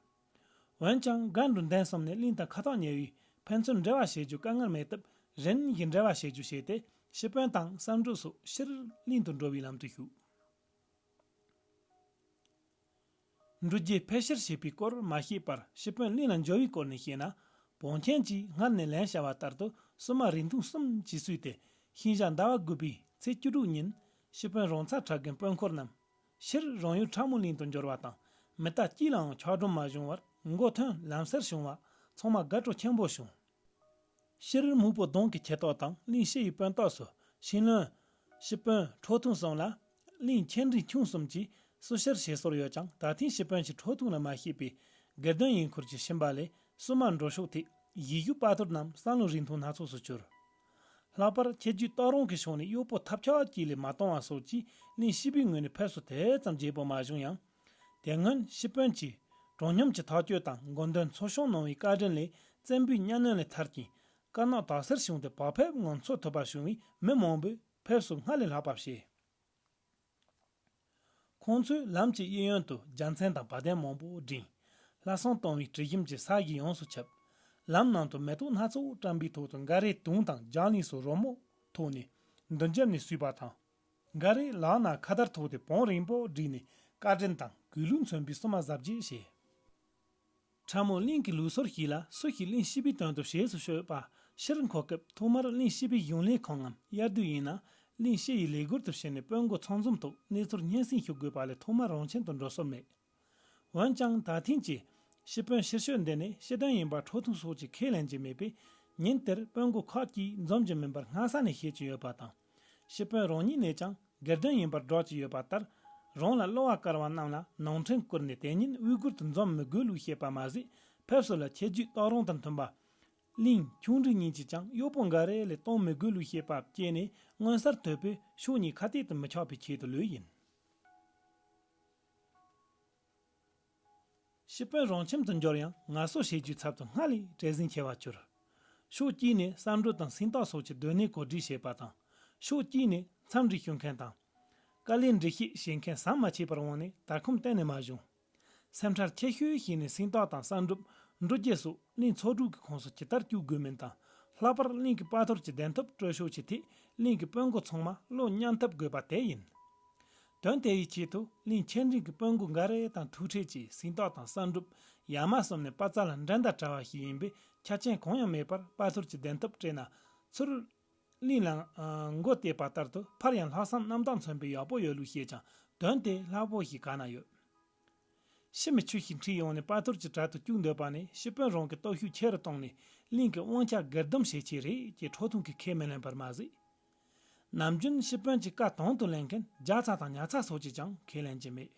འོན་ཀྱང་སྒ་འབྲུག་འདན་གསུམ་ནས་གླིང་དང་ཁ་ཐག་ཉེ་བས། ཕན་ཚུན་འབྲེལ་བ་བྱེད་རྒྱུ་དཀའ་ངལ་མེད་སྟབས། རིམ་བཞིན་འབྲེལ་བ་བྱེད་རྒྱུ་བྱས་ཏེ། སྤྱི་དཔོན་དང་བསམ་གྲུབ་སོགས་ཕྱིར་གླིང་དུ་འགྲོ་བའི་ལམ་དུ་ཞུགས། འབྲུག་རྒྱས་ཕལ་ཆེར་བྱས་པའི་སྐོར་མ་ཤེས་པར། སྤྱི་དཔོན་གླིང་ལ་འབྱོར་བའི་སྐོར་ནས་བཤད་ན། བང་ཆེན་གྱིས་སྔར་ནས་ལན་བྱ་བ་ལྟར་དུ་སྲུང་མ་རིང་ཐུང་གསུམ་གྱིས་བསུས་ཏེ། ཤིང་བྱ་ཟླ་བ་དགུ་པའི་ཚེས་བཅུ་དྲུག་ཉིན། སྤྱི་དཔོན་རོང་ཚ་ཁྲ་རྒན་དཔོན་འཁོར་རྣམས་ཕྱིར་རང་ཡུལ་ཁྲ་མོ་གླིང་དུ་འབྱོར་བ་དང་། མི་རྟ་གཅིག་ལའང་ཆག་སྒྲོམ་མ་བྱུང་བར་མགོ་ཐོན་ལམ་སེལ་བྱུང་བ། ཚང་མ་དགའ་སྤྲོ་ཆེན་པོ་བྱུང་། སྤྱིར་སྨུག་པོ་ལྡོང་གི་ཁྱི་ཏོག་དང་གླིང་ཕྱི་ཡི་དཔོན་ཏོག་སོགས། ཤིང་བློན། སྤྱི་དཔོན་ཁྲོ་ཐུང་སོགས་ལ། གླིང་ཆེ་འབྲིང་ཆུང་གསུམ་གྱིས་སུ་ཕྱིར་བྱེད་སྲོལ་ཡོད་ཀྱང་། ད་ཐེངས་སྤྱི་དཔོན་གྱིས་ཁྲོ་ཐུང་ལ་མ་བཤད་པས། དགེ་ལྡན་ཡིན་ཁུལ་གྱིས་ཕྱིན་པ་ལས། སྲུང་མ་འགྲོ་ཕྱོགས་ཐད་གཞིས་བཞུགས་དཔའ་ཐུལ་རྣམས་བསམ་བློ་རིང་ཐུང་སྣ་ཚོགས་སུ་གྱུར། ལྷག་པར་ཁྱི་རྒྱུད་སྟག་རོང་གི་ཕྱོགས་ནས་གཡོག་པོ་ཐབས་ཆག་ཅིག་ལས་མ་གཏོང་བ་སོགས་ཀྱིས་གླིང་ཕྱི་པའི་ངོས་ནས་ཕེབས་བསུ་དེ་ཙམ་བརྗེད་པོ་མ་བྱུང་ཡང་། དེ་སྔོན་སྤྱི་དཔོན་གྱིས་གྲངས་སྙོམས་ཀྱི་ཐག་གཅོད་དང་མགོ་འདོན་ཚོགས་ཆུང་གནང་བའི་བཀའ་དྲིན་ལས། བཙན་པོའི་གཉའ་གནོན་ལས་ཐར་ཞིང་། དཀར་ནག་དྭགས་སེར་བྱུང་སྟེ་བག་ཕེབས་ངང་འཚོ་ཐུབ་པ་བྱུང་བས། མི་མང་པོས་ཕེབས་བསུ་སྔར་ལས་ལྷག་པ་བྱས། ཁོང་ཚོས་ལམ་གྱི་གཡས་གཡོན་དུ་རྒྱལ་མཚན་དང་བ་དན་མང་པོ་བསྒྲེངས། ལྷ་བསང་གཏོང་བའི་དྲི་ཞིམ་གྱི་ས་གཞི་ཡོངས་སུ་ཁྱབ། ལམ་ནང་དུ་མེ་ཏོག་སྣ་ཚོགས་བཀྲམ་པའི་ཐོག་ཏུ་འགའ་རེས་དུང་དང་ལྗང་གླིང་སོགས་རོལ་མོ་ཐོགས་ནས་མདུན་རྒྱབ་ནས་བསུས་པ་དང་། འགའ་རེས་ལག་ན་ཁ་དར་ཐོགས་ཏེ་བང་རིང་པོ་བསྒྲིགས་ནས། བཀའ་དྲིན་དང་གུས་ལུགས་མཚོན་པའི་བསུ་མ་གཟབ་རྒྱས་བྱས། ཁྲ་མོ་གླིང་གི་ལུགས་སྲོལ་ཞིག་ལ། སུ་ཞིག་གླིང་ཕྱི་པའི་དོན་དུ་བྱེས་སུ་བསྐྱོད་པ་ཕྱིར་འཁོར་སྐབས། ཐོག་མར་གླིང་ཕྱི་པའི་གཞུང་ལས་ཁང་ངམ་དབྱར་དུས་ཡིན་ན། གླིང་ཕྱི་ཡི་ལས་སྒོར་དུ་ཕྱིན་ནས། དཔོན་འགོ་ཚང་འཛོམས་ཐོག་གནས་ཚུལ་སྙན་སེང་ཞུ་དགོས་པ་ལས། ཐོག་མར་རང་ཁྱིམ་དུ་འགྲོ་སྲོལ་མེད། འོན་ཀྱང་ད་ཐེངས་ཀྱི་སྤྱི་དཔོན་ཕྱིར་བསྐྱོད་འདི་ནི། སྤྱི་དོན་ཡིན་པ་ཁྲོ་ཐུང་སོགས་ཀྱིས་ཁས་ལེན་གྱི་མེད་པས། ཉིན་དེར་དཔོན་འགོ་ཁག་ཅིག་འཛོམས་ཀྱི་མིན་པར་སྔ་ས་ནས་ཤེས་ཀྱི་ཡོད་པ་དང་། སྤྱི་དཔོན་རང་ཉིད་ནས་ཀྱང་དགེ་ལྡན་ཡིན་པར་སྒྲོག་ཀྱི་ཡོད་པ་ལྟར། རང་ལ་གློ་བ་དཀར་བ་རྣམས་ལ་ནང་ཁྲིམས་བསྐུར་ནས། དེ་ཉིན་དབུས་སྒར་དུ་འཛོམས་མི་དགོས་ལུགས་བཤད་པ་མ་ཟད། ཕེབས་བསུ་ལ་ཁྱི་རྒྱུད་སྟག་རོང་དང་མཐུན་པ། གླིང་ཆུང་འབྲིང་གཉིས་ཀྱིས་ཀྱང་གཡོག་པོ་འགའ་རེ་ལས་གཏོང་མི་དགོས་ལུགས་བཤད་པ་བཅས་ནས། མངོན་གསལ་དོད་པོས་ཕྱོགས་གཉིས་ཁ་གཏད་དུ་མི་ཆགས་པའི་ཆེད་དུ་ལོས་ཡིན། སྤྱི་དཔོན་རང་ཁྱིམ་དུ་འབྱོར་ཡང་། ངལ་གསོ་བྱེད་རྒྱུའི་ཚབ་ཏུ་སྔར་ལས་བྲེལ་ཟིང་ཆེ་བར་གྱུར། ཕྱོགས་གཅིག་ནས་བསམ་གྲུབ་དང་སེང་སྟག་སོགས་ཀྱིས་སྡོད་གནས་གོ་སྒྲིག་བྱས་པ་དང་། ཕྱོགས་གཅིག་ནས་འཚམས་འདྲི་ཞུ་མཁན་དང་། དཀའ་ལས་འགྲེལ་བཤད་བྱེད་མཁན་ཟམ་མ་ཆད་པར་འོང་ནས། ད་ཁོམ་གཏན་ནས་མ་བྱུང་། སེམས་ཁྲལ་ཆེ་ཤོས་ཤིག་ནི། སེང་སྟག་དང་བསམ་གྲུབ། འབྲུག་རྒྱལ་སོགས་གླིང་ཚོ་དྲུག་གི་ཁོངས་སུ་ཇི་ལྟར་བཅུག་དགོས་མིན་དང་། ལྷག་པར་གླིང་གི་དཔའ་ཐུལ་གྱི་བདེན་ཐོབ་སྤྲོད་ཕྱོགས་ཀྱི་ཐད། གླིང་གི་དཔོན་འགོ་ཚང་མ་བློ་མཉམ་འཐབ་དགོས་པ་དེ་ཡིན། དོན་དེ་ཡི་ཆེད་དུ། གླིང་ཆེ་འབྲིང་གི་དཔོན་འགོ་འགའ་རེ་དང་ཐུག་འཕྲད་ཀྱིས། སེང་སྟག་དང་བསམ་གྲུབ། ཡ་མ་གསུམ་ནི་དཔའ་རྩལ་ལ་འགྲན་ཟླ་བྲལ་བ་ཞིག་ཡིན་པས། ཆ་རྐྱེན་གང་ཡང་མེད་པར་དཔའ་ཐུལ་གྱི་བདེན་ཐོབ་སྤྲད་ན། ཚུར་ གླིང་ལ་ཨ་མགོ་བཏེགས་པ་ལྟར་དུ་ཕར་ཡང་ལྷག་བསམ་རྣམ་དག་མཚོན་པའི་ཡག་པོ་ཡོད་ལུགས་བཤད་ཀྱང་དོན་དེ་ལྷག་པོ་ཞིག་ག་ན་ཡོད། ཤི་མི་ཆུ་ཞིག་འཁྲིད་ཡོང་ནས་དཔའ་ཐུར་གྱི་གྲལ་དུ་བཅུག་འདོད་པ་ནི་ཤི་དཔོན་རང་གི་སྟོབས་ཤུགས་ཆེ་རུ་བཏང་ནས་གླིང་གི་དབང་ཆ་སྒེར་སྡོམ་བྱེད་ཆེད་རེད་ཅེས་ཁྲོ་ཐུང་གིས་ཁས་མི་ལེན་པར་མ་ཟད། ནམ་རྒྱུན་ཤི་དཔོན་གྱི་བཀའ་དོན་དུ་ལེན་མཁན་རྒྱ་ཚ་དང་ཉ་ཚ་སོགས་ཀྱིས་ཀྱང་ཁས་ལེན་གྱི་མེད།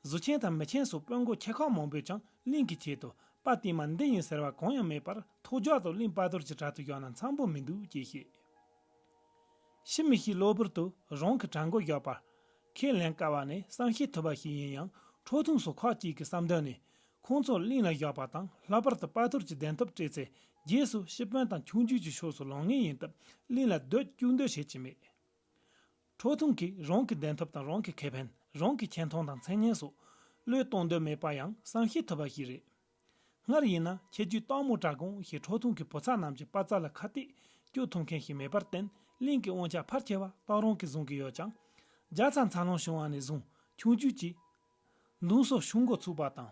གཟུ་ཆེན་དང་མི་ཆེན་སོགས་དཔོན་མགོ་ཆེ་ཁག་མང་པོས་ཀྱང་གླིང་གི་ཆེད་དུ་དཔའ་བསྟན་མ་འདི་ཡིན་ཟེར་བ་གང་ཡང་མེད་པར་ཐོག་རྒྱག་ཏུ་གླིང་དཔའ་ཐུར་གྱི་གྲལ་དུ་བཞག་ན་འཚམ་པོ་མི་འདུག་ཅེས་བཤད། ཤི་མི་ཞིག་གློ་བུར་དུ་རང་གི་གྲལ་མགོ་བཞག་པ་ཁས་ལེན་དཀའ་བ་ནི་བསམ་ཤེས་ཐུབ་པ་ཞིག་ཡིན་ཡང་ཁྲོ་ཐུང་སོགས་ཁག་ཅིག་གི་བསམ་དོན་ནི་ཁོང་ཚོ་གླིང་ལ་བཞག་པ་དང་ལྷག་པར་དུ་དཔའ་ཐུར་གྱི་གདན་ཐོབ་སྤྲད་ཚེ་རྗེས་སུ་ཤི་དཔོན་དང་ཆུང་རྒྱུད་ཀྱི་ཕྱོགས་སུ་ལངས་ངེས་ཡིན་སྟབས་གླིང་ལ་སྡོད་བཅུག་འདོད་བྱེད་ཀྱི་མེད། ཁྲོ་ཐུང་གིས་རང་གི་གདན་ཐོབ་དང་རང་གི་ཁེ་ཕན་རང་གི་ཆེ་མཐོང་དང་མཚན་སྙན་སོགས་བློས་གཏོང་འདོད་མེད་པ་ཡང་བསམ་ཤེས་ཐུབ་པ་ཞིག་རེད། སྔར་ཡིན་ན་ཁྱེད་རྒྱུད་སྟག་མོ་བྲག་སྒང་ཞེས་ཁྲོ་ཐུང་གི་བུ་ཚ་རྣམས་ཀྱི་དཔའ་རྩལ་ལ་ཁ་གཏད་གཅོག་ཐུབ་མཁན་ཞིག་མེད་པར་བརྟེན་གླིང་གི་དབང་ཆ་ཕལ་ཆེ་བ་སྟག་རོང་གིས་བཟུང་གི་ཡོད་ཀྱང་། རྒྱ་ཚ་འཚར་ལོངས་བྱུང་བ་ནས་བཟུང་ཆུང་རྒྱུད་ཀྱི་མདུང་སོགས་ཤུགས་འགོ་ཚུགས་པ་དང་།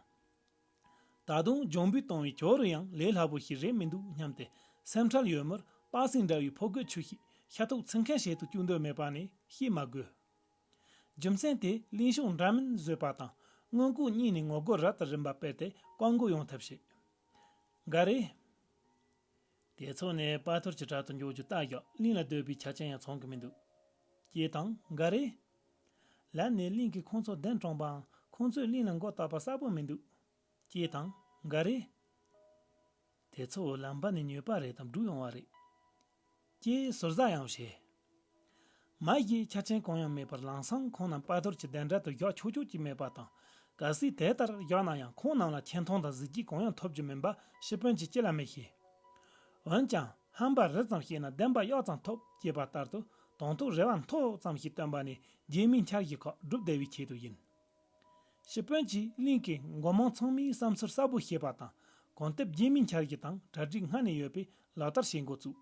ད་དུང་འཇོན་པོས་བཏང་བའི་ཇོ་རུ་ཡང་ལས་སླ་པོ་ཞིག་རེད་མི་འདུག་སྙམ་སྟེ་སེམས་ཁྲལ་ཡོད་མོད་སྟག་སེང་འདྲ་བའི་ཕོ་རྒོད་ཆུ་ཞིག་ཤ་ཐུག་ཚིམ་མཁན་བྱེད་དུ་བཅུག་འདོད་མེད་པ་ནི་བཤད་མ་དགོས། རྒྱུ་མཚན་དེ་གླིང་ཤོག་འདྲ་མིན་བཟོས་པ་དང་སྔོན་འགོག་གཉིས་ནས་ངོ་རྒོལ་རབ་དང་རིམ་པ་སྤེལ་ཏེ་བཀག་འགོག་ཡོང་ཐབས་བྱེད། འགའ་རེས། དེ་ཚོ་ནི་དཔའ་ཐུར་གྱི་གྲལ་དུ་འཇོག་རྒྱུ་ལྟ་བཞག་གླིང་ལ་སྡོད་པའི་ཆ་རྐྱེན་ཡང་ཚང་གི་མི་འདུག་ཅེས་དང་འགའ་རེས། ལར་ནས་གླིང་གིས་ཁོང་ཚོ་གདན་དྲངས་པའང་ཁོང་ཚོས་གླིང་ལ་མགོ་བཏགས་པ་གསལ་པོ་མི་འདུག་ཅེས་དང་འགའ་རེས། དེ་ཚོ་ལམ་བར་ནས་ཉོས་པ་རེད་དམ་སྒྲུག་ཡོང་བ་རེད། ཅེས་ཟུར་ཟ་ཡང་བྱས། མ་གཞི་ཆ་རྐྱེན་གང་ཡང་མེད་པར་ལམ་སང་ཁོང་རྣམས་དཔའ་ཐུར་གྱི་གདན་གྲལ་དུ་བཞག་ཆོག་ཆོག་ཅིག་མེད་པ་དང་། གལ་སྲིད་དེ་ལྟར་བཞག་ན་ཡང་ཁོང་རྣམས་ལ་ཆེ་མཐོང་དང་གཟི་བརྗིད་གང་ཡང་ཐོབ་རྒྱུ་མིན་པ་ཤི་དཔོན་གྱིས་ཅི་ལ་མི་ཤེས། འོན་ཀྱང་ཧམ་པ་རི་ཙམ་བཤད་ན་བདེན་པ་གཡག་ཙམ་ཐོབ་ཅེས་པ་ལྟར་དུ་དང་ཐོག་རེ་བ་མཐོ་ཙམ་ཞིག་བཏོན་པ་ནི་རྗེས་མའི་འཆར་གཞི་ཁག་སྒྲུབ་བདེ་བའི་ཆེད་དུ་ཡིན། ཤི་དཔོན་གྱིས་གླིང་གི་མགོ་དམངས་ཚང་མའི་བསམ་ཚུལ་གསལ་པོ་ཤེས་པ་དང་གང་ལྟར་རྗེས་མའི་འཆར་གཞི་དང་གྲ་སྒྲིག་སྔ་ནས་ཡོད་པས་ལག་བསྟར་བྱེད་འགོ་བཙུགས།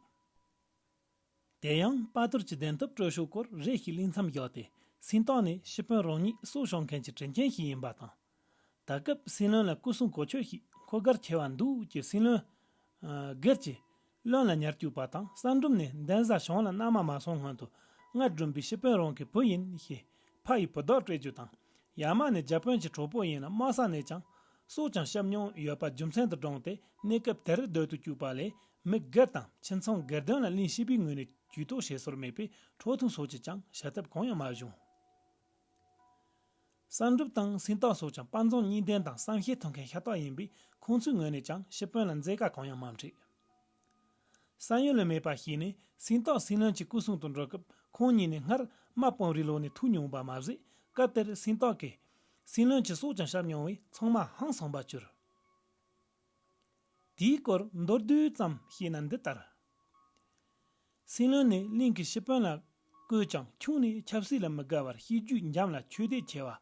དེ་ཡང་དཔའ་ཐུར་གྱི་གདན་ཐོབ་སྤྲོད་ཤོག་སྐོར་རེ་ཞིག་གླིང་མཚམས་བཞག་སྟེ་སེང་སྟག་ནས་ཤི་དཔོན་རང་ཉིད་སྲོག་ཤོར་མཁན་གྱི་དྲིན་ཆེན་ཞིག་ཡིན་པ་དང་། ད་སྐབས་སྲིད་བློན་ལ་སྐུ་སྲུང་གོ་ཆོད་ཞིག་མཁོ་གལ་ཆེ་བ་འདུག་ཅེས་སྲིད་བློན་སྒེར་གྱི་བློན་ལ་ཉར་བཅུག་པ་དང་གསང་སྒྲུབ་ནས་འདན་བཟའ་གཞུང་ལ་མནའ་མ་མ་སོང་སྔོན་དུ་མངལ་སྦྲུམ་པའི་ཤི་དཔོན་རང་གི་བུ་ཡིན་ཞེས་ཕ་ཡི་བུ་ལྡོག་སྤྲད་རྒྱུ་དང་། ཡར་མར་ནས་རྒྱ་དཔོན་གྱི་གྲོགས་པོ་ཡིན་ལ་དམག་ས་ནས་ཀྱང་སྲོག་ཀྱང་བཤམས་མྱོང་ཡོད་པ་རྒྱུ་མཚན་དུ་བགྲངས་ཏེ་གནས་སྐབས་དེར་སྡོད་དུ་བཅུག་པ་ལས་མི་སྒེར་དང་ཁྱིམ་ཚང་སྒེར་དོན་ལ་གླིང་སྤྱི་པའི་ངོས་ནས་ཇུས་གཏོགས་བྱེད་སྲོལ་མེད་པས་ཁྲོ་ཐུང་སོགས་ཀྱིས་ཀྱང་བྱ་ཐབས་གང་ཡང་མ་བྱུང་། གསང་སྒྲུབ་དང་སེང་སྟག་སོགས་ཀྱང་དཔའ་མཛངས་གཉིས་ལྡན་དང་བསམ་ཤེས་ཐོབ་མཁན་ཤ་སྟག་ཡིན་པས་ཁོང་ཚོའི་ངོས་ནས་ཀྱང་ཤི་དཔོན་ལ་མཛད་དཀའ་གང་ཡང་མ་འཕྲད། བསམ་ཡུལ་ལས་མེད་པ་ཞིག་ནི་སེང་སྟག་སྲིད་བློན་གྱི་སྐུ་སྲུང་དུ་འགྲོ་སྐབས་ཁོང་གཉིས་ནི་སྔར་དམག་དཔོན་རིགས་ལོག་ནས་ཐུག་མྱོང་བ་མ་ཟད་སྐབས་དེར་སེང་སྟག་གིས་སྲིད་བློན་གྱི་སྲོག་ཀྱང་བཤམས་མྱོང་བས་ཚང་མ་ཧང་སངས་པར་གྱུར། དེའི་སྐོར་མདོར་བསྡུས་ཙམ་བཤད་ན་འདི་ལྟར། སྲིད་བློན་ནི་གླིང་གི་ཤི་དཔོན་ལ་བསྐོས་ཀྱང་ཆུང་ནས་ཆབ་སྲིད་ལ་མི་དགའ་བར་གཤིས་རྒྱུད་འཇམ་ལ་ཆོས་དད་ཆེ་བ།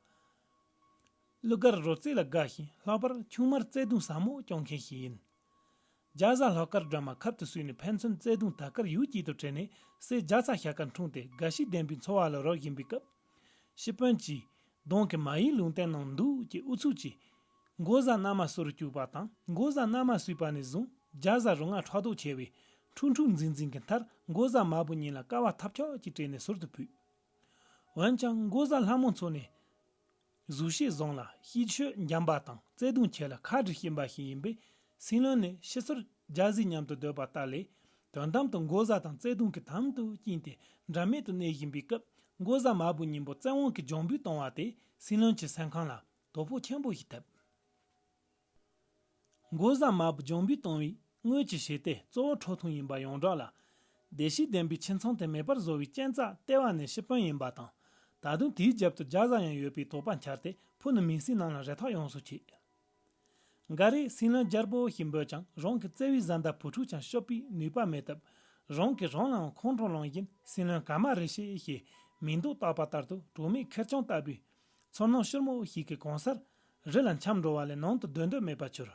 གླུ་གར་རོལ་རྩེད་ལ་དགའ་ཞིང་ལྷག་པར་ཆུང་མར་རྩེ་དུང་ཟབ་མོ་སྐྱོང་མཁན་ཞིག་ཡིན། རྒྱ་བཟའ་ལྷག་དཀར་སྒྲོལ་མ་ཁབ་ཏུ་བསུས་ནས་ཕན་ཚུན་རྩེ་དུང་དར་དཀར་ཡུད་གཅིག་ཏུ་དྲིལ་ནས་སྲས་རྒྱ་ཚ་ཞལ་དཀར་འཁྲུངས་ཏེ་དགའ་ཞིང་ལྡན་པའི་འཚོ་བ་ལ་རོལ་བཞིན་པའི་སྐབས། ཤི་དཔོན་གྱིས་གདོང་གི་མ་ཡིག་ལུང་བསྟན་གནང་འདུག་ཅེས་ཨུ་ཚུགས་ཀྱིས་མགོ་བཟའ་མནའ་མ་བསུ་རུ་བཅུག་པ་དང་མགོ་བཟའ་མནའ་མ་བསུས་པ་ནས་བཟུང་རྒྱ་བཟའ་རུ་ང་ཕྲག་དོག་ཆེ་བས་ཁྲུག་ཁྲུག་འཛིང་འཛིང་གི་མཐར་མགོ་བཟའ་མ་བུ་གཉིས་ལ་དཀའ་བ་ཐབས་ཆག་ཅིག་སྤྲད་ནས་ཟུར་དུ་ཕུད། འོན་ཀྱང་མགོ་བཟའ་ལྷ་མོ་མཚོ་ནི། གཟུགས་བྱད་བཟང་ལ་སྐྱིད་ཤོས་འཇམ་པ་དང་བརྩེ་གདུང་ཆེ་ལ་ཁ་འབྲལ་ཤེས་པ་ཞིག་ཡིན་པས་སྲིད་བློན་ནི་ཕྱི་ཚུལ་རྒྱ་བཟའི་མཉམ་དུ་སྡོད་པ་ལྟར་ལས་དོན་དམ་དུ་མགོ་བཟའ་དང་བརྩེ་གདུང་གི་དམ་དུ་བཅིངས་ཏེ་འདྲ་མེད་དུ་གནས་བཞིན་པའི་སྐབས་མགོ་བཟའ་མ་བུ་གཉིས་པོ་བཙན་དབང་གིས་འཇོན་པོས་བཏང་བ་དེ་སྲིད་བློན་གྱི་སེམས་ཁམས་ལ་དོ་ཕོག་ཆེན་པོ་ཞིག་ཐེབས། མགོ་བཟའ་མ་བུ་འཇོན་པོས་བཏང་བའི་དངུལ་གྱི་ཞུ་རྟེན་གཙོ་བོ་ཁྲོ་ཐུང་ཡིན་པ་ཡོངས་གྲགས་ལ། བདེ་སྐྱིད་ལྡན་པའི་ཁྱིམ་ཚང་དེ་མེད་པར་བཟོ་བའི་རྐྱེན་རྩ་ལྟེ་བ་ནི་ཤི་དཔོན་ཡིན་པ་དང་། ད་དུང་དེའི་རྒྱབ་ཏུ་རྒྱ་བཟའ་ཡང་ཡོད་པའི་དོགས་པ་འཆར་ཏེ་ཕུ་ནུ་མིང་སྲིང་རྣམས་ལ་རེ་ཐག་ཡོངས་སུ་ཆད། འགའ་རེས་སྲིད་བློན་རྒྱལ་པོ་ཞེས་འབོད་ཀྱང་རང་གི་བརྩེ་བའི་བཟའ་ཟླ་བུ་ཕྲུག་ཀྱང་སྐྱོབ་པའི་ནུས་པ་མེད་སྟབས་རང་གིས་རང་ལའང་ཁོང་ཁྲོ་ལངས་བཞིན་སྲིད་བློན་ག་མ་རེད་ཤེས་ཞེས་མིང་འདོགས་བཏགས་པ་ལྟར་དུ་གྲོགས་མེད་ཁེར་རྐྱང་ལྟ་བུའི་ཚོར་སྣང་ཕྱིར་མོ་ཞིག་གི་གང་སར་རི་ལ་འཁྱམས་འགྲོ་བ་ལས་ནང་དུ་སྡོད་འདོད་མེད་པར་གྱུར།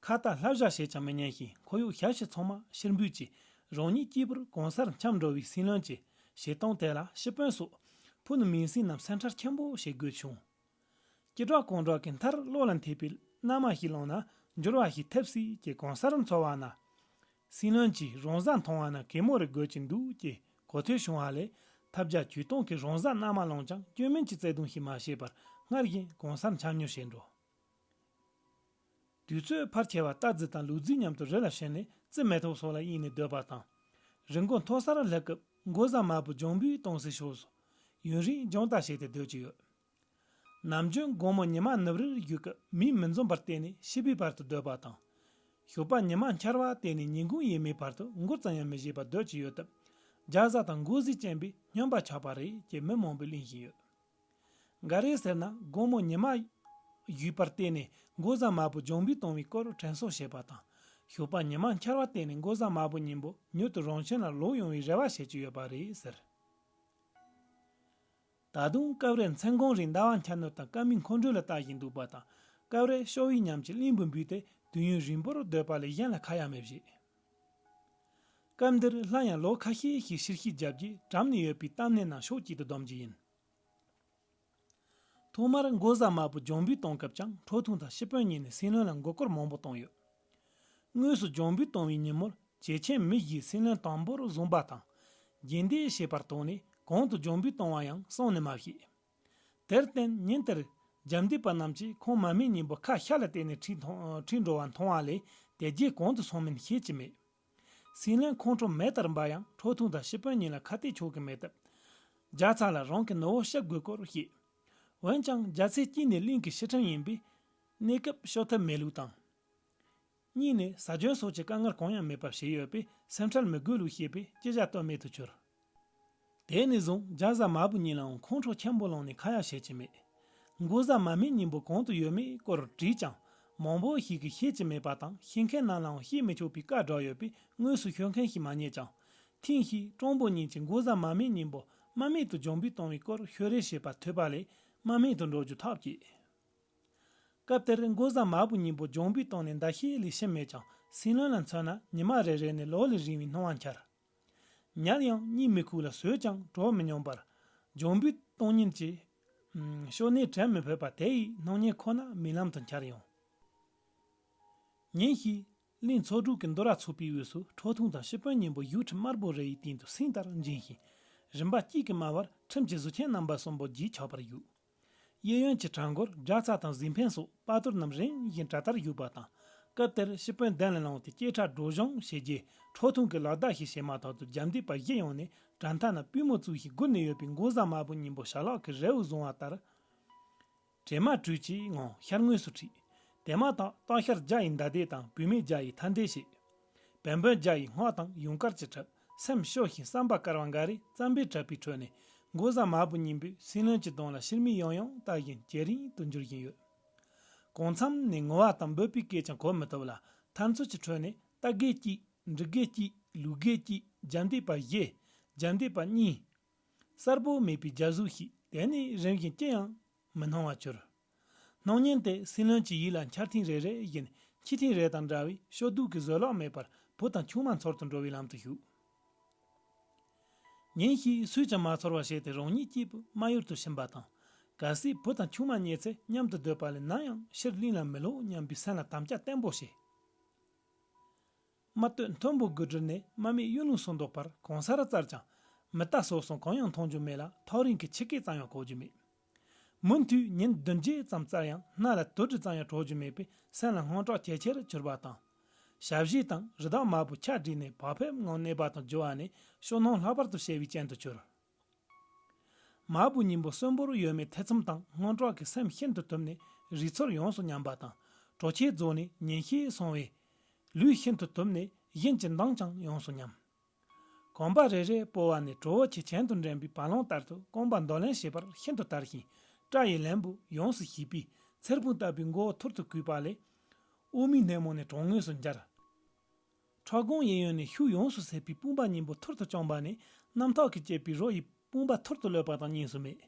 ཁ་ལྟ་ལྷ་བཞག་བྱེད་ཀྱང་མི་ཉན་ཞིང་ཁོར་ཡུག་ཞབས་ཕྱི་ཚང་མ་ཕྱིར་འབུད་ཀྱིས་རང་ཉིད་སྐྱིད་པོར་གང་སར་འཁྱམས་འགྲོ་བའི་སྲིད་བློན་གྱི་བྱེད་སྟངས་དེ་ལ་ཤི་དཔོན་སོགས་ཕུ་ནུ་མིང་སྲིང་རྣམས་སེམས་ཁྲལ་ཆེན་པོ་བྱེད་དགོས་བྱུང་། སྐྱིད་གྲོགས་གང་གྲོགས་ཀྱི་མཐར་བློ་ལ་འཐད་པའི་མནའ་མ་ཞིག་བླངས་ན་འགྱུར་བ་ཞིག་ཐེབས་སྲིད་ཅེས་གང་སར་འཚོ་བ་ན། སྲིད་བློན་གྱིས་རང་བཟའ་འཐུང་བ་ན་གད་མོ་རེ་དགོས་ཀྱི་འདུག་ཅེས་གོ་ཐོས་བྱུང་བ་ལས། ཐབས་བརྒྱ་ཇུས་སྟོང་གིས་རང་བཟའ་མནའ་མ་བླངས་ཀྱང་སྐྱོན་མིན་གྱི་བརྩེ་དུང་ཞིག་མ་བྱས་པར་སྔར་བཞིན་གང་སར་འཁྱམ་ཉུལ་བྱས་འགྲོ། དུས་ཚོད་ཕལ་ཆེ་བ་རྟ་རྫི་དང་ལུག་རྫི་མཉམ་དུ་རི་ལ་ཕྱིན་ནས་རྩི་མེ་ཏོག་སོགས་ལ་གཡེང་ནས་སྡོད་པ་དང་། རི་མགོ་མཐོ་སར་སླེབས་སྐབས་མགོ་བཟའ་མ་བུ་ལྗང་བུའི་སྟོང་སའི་ཕྱོགས་སུ་ཡུན་རིང་སྦྱོང་བརྡར་བྱས་ཏེ་སྡོད་ཀྱི་ཡོད། ནམ་རྒྱུན་དགོང་མོ་ཉི་མ་ནུབ་རིར་བརྒྱུགས་སྐབས་མིས་མི་འཛོམས་པར་བལྟས་ནས་ཕྱི་པའི་བར་དུ་སྡོད་པ་དང་། ཞོགས་པ་ཉི་མ་འཆར་བ་བལྟས་ནས་ཉིན་གུང་ཡས་མས་བར་དུ་འགུལ་ཙམ་ཡང་མི་བྱེད་པར་སྡོད་ཀྱི་ཡོད་སྟབས། རྒྱ་བཟའ་དང་མགོ་བཟའི་རྐྱེན་པས་སྨྱོན་པ་ཆགས་པ་རེད་ཅེས་མི་མང་པོས་གླེང་བཞིན་ཡོད། འགའ་རེས་ཟེར་ན་དགོང་མོ་ཉི་མ་བརྒྱུགས་པར་བལྟས་ནས་མགོ་བཟའ་མ་བུ་ལྗང་བུའི་སྟོང་བའི་སྐོར་དྲན་གསོ་བྱེད་པ་དང་། ཞོགས་པ་ཉི་མ་འཆར་བ་བལྟས་ནས་མགོ་བཟའ་མ་བུ་གཉིས་པོ་མྱུར་དུ་རང་ཁྱིམ་ལ་ལོག་ཡོང་བའི་རེ་བ་བྱེད་ཀྱི་ཡོད་པ་རེད་ཟེར། ད་དུང་སྐབས་རེར་མཚན་གུང་རིང་ཟླ་བ་འཁྱམ་ནོར་དང་སྐར་མའི་འཁོར་འགྲོས་ལ་ལྟ་བཞིན་འདུག་པ་དང་། སྐབས་རེར་ཤོག་བུའི་ཉམས་ཀྱིས་གླིང་བུ་འབུས་ཏེ་དུས་ཡུན་རིང་པོར་སྡོད་པ་ལས་གཞན་ལ་ཁ་ཡ་མེད་བཞིན། སྐབས་འདིར་སླར་ཡང་ལོ་ཁ་ཤས་ཤིག་ཕྱིར་བཤུད་བརྒྱབ་རྗེས་གྲམ་ནས་ཡོད་པའི་གཏམ་སྣེ་རྣམས་ཕྱོགས་གཅིག་ཏུ་བསྡོམས་རྒྱུ་ཡིན། ཐོག་མར་མགོ་བཟའ་མ་བུ་ལྗང་བུའི་སྟོང་སྐབས་ཀྱང་ཁྲོ་ཐུང་དང་སྤྱི་དཔོན་གཉིས་ནས་སྲིད་བློན་ལ་མགོ་སྐོར་མང་པོ་བཏང་ཡོད། དངོས་སུ་ལྗང་བུའི་སྟོང་བའི་ཉིན་མོར་བྱེས་ཆེན་མི་བཞིས་སྲིད་བློན་དང་པོར་བཟུང་པ་དང་། རྗེས་འདེད་བྱས་པར་དོགས་ནས་གང་དུ་ལྗང་བུའི་སྟོང་བ་ཡང་སོང་ནས་མ་ཤེས། དེར་བརྟེན་ཉིན་དེར་རྒྱབ་འདེད་པ་རྣམས་ཀྱིས་ཁོང་མ་སྨད་གཉིས་པོ་ཁ་ཤ་ལ་བལྟས་ནས་ཁྲིད་མཐོང་ཁྲིད་འགྲོ་བ་མཐོང་བ་ལས་དེ་རྗེས་གང་དུ་སོང་མིན་ཤེས་ཀྱི་མེད། སྲིད་བློན་ཁོང་ཁྲོ་མེ་ལྟར་འབར་ཡང་ཁྲོ་ཐུང་དང་སྤྱི་དཔོན་གཉིས་ལ་ཁ་གཏད་ཆོག་གི་མེད་སྟབས། རྒྱ་ཚ་ལ་རང་གི་ནུ་བོ་བཤུ་དགོས་སྐོར་བཤད། འོན་ཀྱང་རྒྱ་ཚའི་དཀྱིལ་ནས་གླིང་གི་ཕྱི་ཁྲིམས་ཡིན་པས། གནས་སྐབས་བཤུ་ཐབས་མེད་ལུགས་དང་། གཉིས་ནས་ཟ་སྐྱོན་སོགས་ཀྱི་དཀའ་ངལ་གང་ཡང་མེད་པར་བྱས་ཡོད་པས་སེམས་ཁྲལ་མི་དགོས་ལུགས་བཤད་པས་ཅི་བྱ་གཏོལ་མེད་དུ་གྱུར། དེ་ནས་བཟུང་རྒྱ་བཟའ་མ་བུ་གཉིས་ལའང་ཁོང་ཁྲོ་ཆེན་པོ་ལངས་ནས་ཁ་ཡ་བྱེད་ཀྱི་མེད། མགོ་བཟའ་མ་སྨད་གཉིས་པོ་གང་དུ་ཡོད་མེད་སྐོར་དྲིས་ཀྱང་མང་པོ་ཞིག་གིས་ཤེས་ཀྱི་མེད་པ་དང་ཤེས་མཁན་རྣམས་ལའང་བཤད་མི་ཆོག་པའི་བཀའ་བསྒྲགས་ཡོད་པས་དངོས་སུ་ཤོད་མཁན་ཞིག་མ་རྙེད་ཀྱང་། ཐེངས་ཤིག་སྤྲང་པོ་གཉིས་ཀྱིས་མགོ་བཟའ་མ་སྨད་གཉིས་པོ་དམག་མེད་དུ་ལྗང་བུའི་སྟོང་བའི་སྐོར་ཤོད་རེས་བྱས་པ་ཐོས་པ་ལས་དམག་མེད་དུ་འགྲོ་རྒྱུ་ཐག་བཅད། སྐབས་དེར་མགོ་བཟའ་མ་བུ་གཉིས་པོ་ལྗང་བུའི་སྟོང་ནས་ཟླ་ཤས་ལས་ཕྱིན་མེད་ཀྱང་སྲིད་བློན་ལ་མཚོན་ན་ཉི་མ་རེ་རེ་ནས་ལོ་ལས་རིང་བའི་སྣང་བ་འཆར། ཉལ་ཡང་གཉིད་མི་ཁུག་ལ་ཟོས་ཀྱང་གྲོགས་མི་སྙོམས་པར། ལྗང་བུའི་སྟོང་ཉིད་ཀྱི། ཨུམ། ཤོ་ནས་དྲན་མི་ཕོད་པ་དེ་ཡི་སྣང་བརྙན་ཁོ་ན་རྨི་ལམ་དུ་འཆར་ཡོང་། ཉིན་ཞིག་གླིང་ཚོ་དྲུག་གི་འདུ་ར་ཚོགས་པའི་དབུས་སུ་ཁྲོ་ཐུང་དང་སྤྱི་དཔོན་གཉིས་པོ་བཞུགས་ཁྲི་དམར་པོ་རེ་ཡི་སྟེང་དུ་སེང་ལྟར་འགྱིང་ཞིང་། རིམ་པ་གཅིག་གི་མ་བར་ཁྲིམས་ཀྱི་གཟུགས་ཅན་རྣམ་པ་གསུམ་པོ་རྗེས་ཆགས་པར་བཞུགས། གཡས་གཡོན་གྱི་གྲལ་མགོར་རྒྱ་ཚ་དང་གཟིག་འཕེན་སོགས་དཔའ་ཐུལ་རྣམས་རིམ་བཞིན་གྲལ་ལྟར་བཞུགས་པ་དང་། སྐབས་དེར་སྤྱི་དཔོན་གདན་ལ་ལངས་ཏེ་སྐད་གྲགས་སྒྲོག་སྦྱོང་བྱས་རྗེས་ཁྲོ་ཐུང་གིས་ལག་བརྡ་ཞིག་བྱས་མ་ཐག་ཏུ་རྒྱབ་འདེད་པ་བཞི་ཡོང་ནས་གྲལ་མཐའ་ན་པུས་མོ་བཙུགས་ཤིང་སྒུར་ནས་ཡོད་པའི་མགོ་བཟའ་དམར་པོ་གཉིས་པོ་ཞལ་ལག་གི་རལ་པོ་བཟུང་བ་ལྟར། གྲེ་དམར་བྲུས་ཀྱི་ངང་ཤར་ངོས་སུ་ཁྲིད། དེ་མ་ཐག་སྟག་ཤར་རྒྱ་ཡི་མདའ་སྡེ་དང་བུད་མེད་རྒྱ་ཡི་མཐའ་འདེད་བྱེད། བན་བོན་རྒྱ་ཡི་སྔགས་དང་ཡུངས་དཀར་གྱི་ཁྲབ། སེམས་སྐྱོ་ཞིང་བསམ་པ་དཀར་བ་འགའ་རེ་རྩམ་པས་བྲབས་པའི་ཁྲོད་ནས་མགོ་བཟའ་དམར་པོ་གཉིས་པོས་སྲིད་བློན་གྱི་གདོང་ལ་ཕྱིར་མིག་ཡང་ཡང་ལྟ་བཞིན་ཇེ་རིང་དུ་འགྱུར་བཞིན་ཡོད། གང་འཚམ་ནས་ངུ་བ་དང་འབོད་པའི་སྐད་ཀྱང་གོ་མི་ཐུབ་ལ། འཐབ་རྩོད་ཀྱི་ཁྲོད་ནས་རྟ་སྒེག་གཅིག་འབྲི་སྒེག་གཅིག་ལུག་སྒེག་གཅིག་རྒྱབ་འདེད་པ་བཞི། རྒྱབ་འདེད་པ་གཉིས། གསལ་པོ་མེད་པའི་རྒྱ་གཟུགས་ཤིག་དེ་ནས་རིམ་བཞིན་ཅི་ཡང་མི་སྣང་བར་གྱུར། སྣང་བརྙན་དེ་སྲིད་བློན་གྱི་ཡིད་ལ་འཆར་ཐེངས་རེ་རེ་བཞིན་འཆི་ཐེངས་རེ་དང་འདྲ་བའི་ཤོ་སྡུག་གི་བཟོད་གླགས་མེད་པར་བུ་དང་ཆུང་མ་འཚོལ་དུ་འགྲོ་བའི་ལམ་དུ་ཞུགས། ཉིན་ཞིག་སུས་ཀྱང་མ་ཚོར་བར་བྱས་ཏེ་རང་ཉིད་སྐྱིད་པོ་སྨྲ་ཡུལ་དུ་ཕྱིན་པ་དང་། གལ་སྲིད་བུ་དང་ཆུང་མ་རྙེད་ཚེ་མཉམ་དུ་སྡོད་པ་ལས་ནམ་ཡང་ཕྱིར་གླིང་ལ་མི་ལོག་སྙམ་པའི་སེམས་ལ་དམ་བཅའ་བརྟན་པོ་བྱས། རྨ་སྟོད་མཐོན་པོ་དགུ་སྒྲིལ་ནས་རྨ་མེད་གཡུ་ལུང་སུ་འདོགས་པར་གང་སར་བཙལ་ཀྱང་མི་རྟ་སོགས་སོང་གང་ཡང་མཐོང་རྒྱུ་མེད་ལ་ཐག་རིང་གི་ཆུ་སྐེད་ཙམ་ཡང་གོ་རྒྱུ་མེད། མུ་མཐུད་ཉིན་བདུན་བརྒྱད་ཙམ་བཙལ་ཡང་སྣ་ལ་དུག་སྦྲུལ་ཙམ་ཡང་གྲོལ་རྒྱུ་མེད་པས་སེམས་ལ་དངངས་སྐྲག་ཇེ་ཆེར་གྱུར་པ་དང་། ཞབས་གཞས་དང་རི་དྭགས་མ་བུ་ཆ་བསྒྲིགས་ནས་བག་ཕེབས་ངང་གནས་པ་དང་འགྱུར་བ་ནི་ཤོ་སྣང་ལྷག་པར་དུ་ཞེ་བའི་རྐྱེན་དུ་གྱུར། མ་བུ་གཉིས་པོ་གསོན་པོར་ཡོད་མེད་ཐེ་ཚོམ་དང་དངངས་སྐྲག་གིས་སེམས་ཤིན་ཏུ་གཏུབས་ནས་རུས་ཚོར་ཡོངས་སུ་ཉམས་པ་དང་གྲོ་ཁྱེར་རྫོགས་ནས་ཉིན་ཤས་སོང་བས། ལུས་ཤིན་ཏུ་གཏུབས་ནས་གཞན་གྱི་མདངས་ཀྱང་ཡོངས་སུ་ཉམས། གོམ་པ་རེ་རེ་སྤོ་བ་ནས་གྲོ་བོ་ཆེ་གྱེན་དུ་འགྲེང་པའི་བ་ལང་ལྟར་དུ་རྐང་པ་འདོར་ལེན་བྱེད་པར་ཤིན་ཏུ་དལ་ཞིང་སྐྲ་ཡི་ལན་བུ་ཡོངས་སུ་ཞིག་པས་ཚེར་ཕུང་ལྟ་བུའི་མགོ་བོ་ཐུར་དུ་གུས་པ་ལས། དབུ་མའི་སྣེ་མོ་ནས་གྲང་ངོས་སུ་འབྱར། ཁྲག་སྒོང་གཡས་གཡོན་ནས་ཤུགས་ཡོངས་སུ་ཟད་པའི་དཔུང་པ་གཉིས་པོ་ཐུར་དུ་བརྐྱངས་པ་ནས་རྣམ་ཐག་གིས་བཅད་པའི་རོ་ཡི་དཔུང་པ་ཐུར་དུ་གློད་པ་དང་གཉིས་སུ་མེད།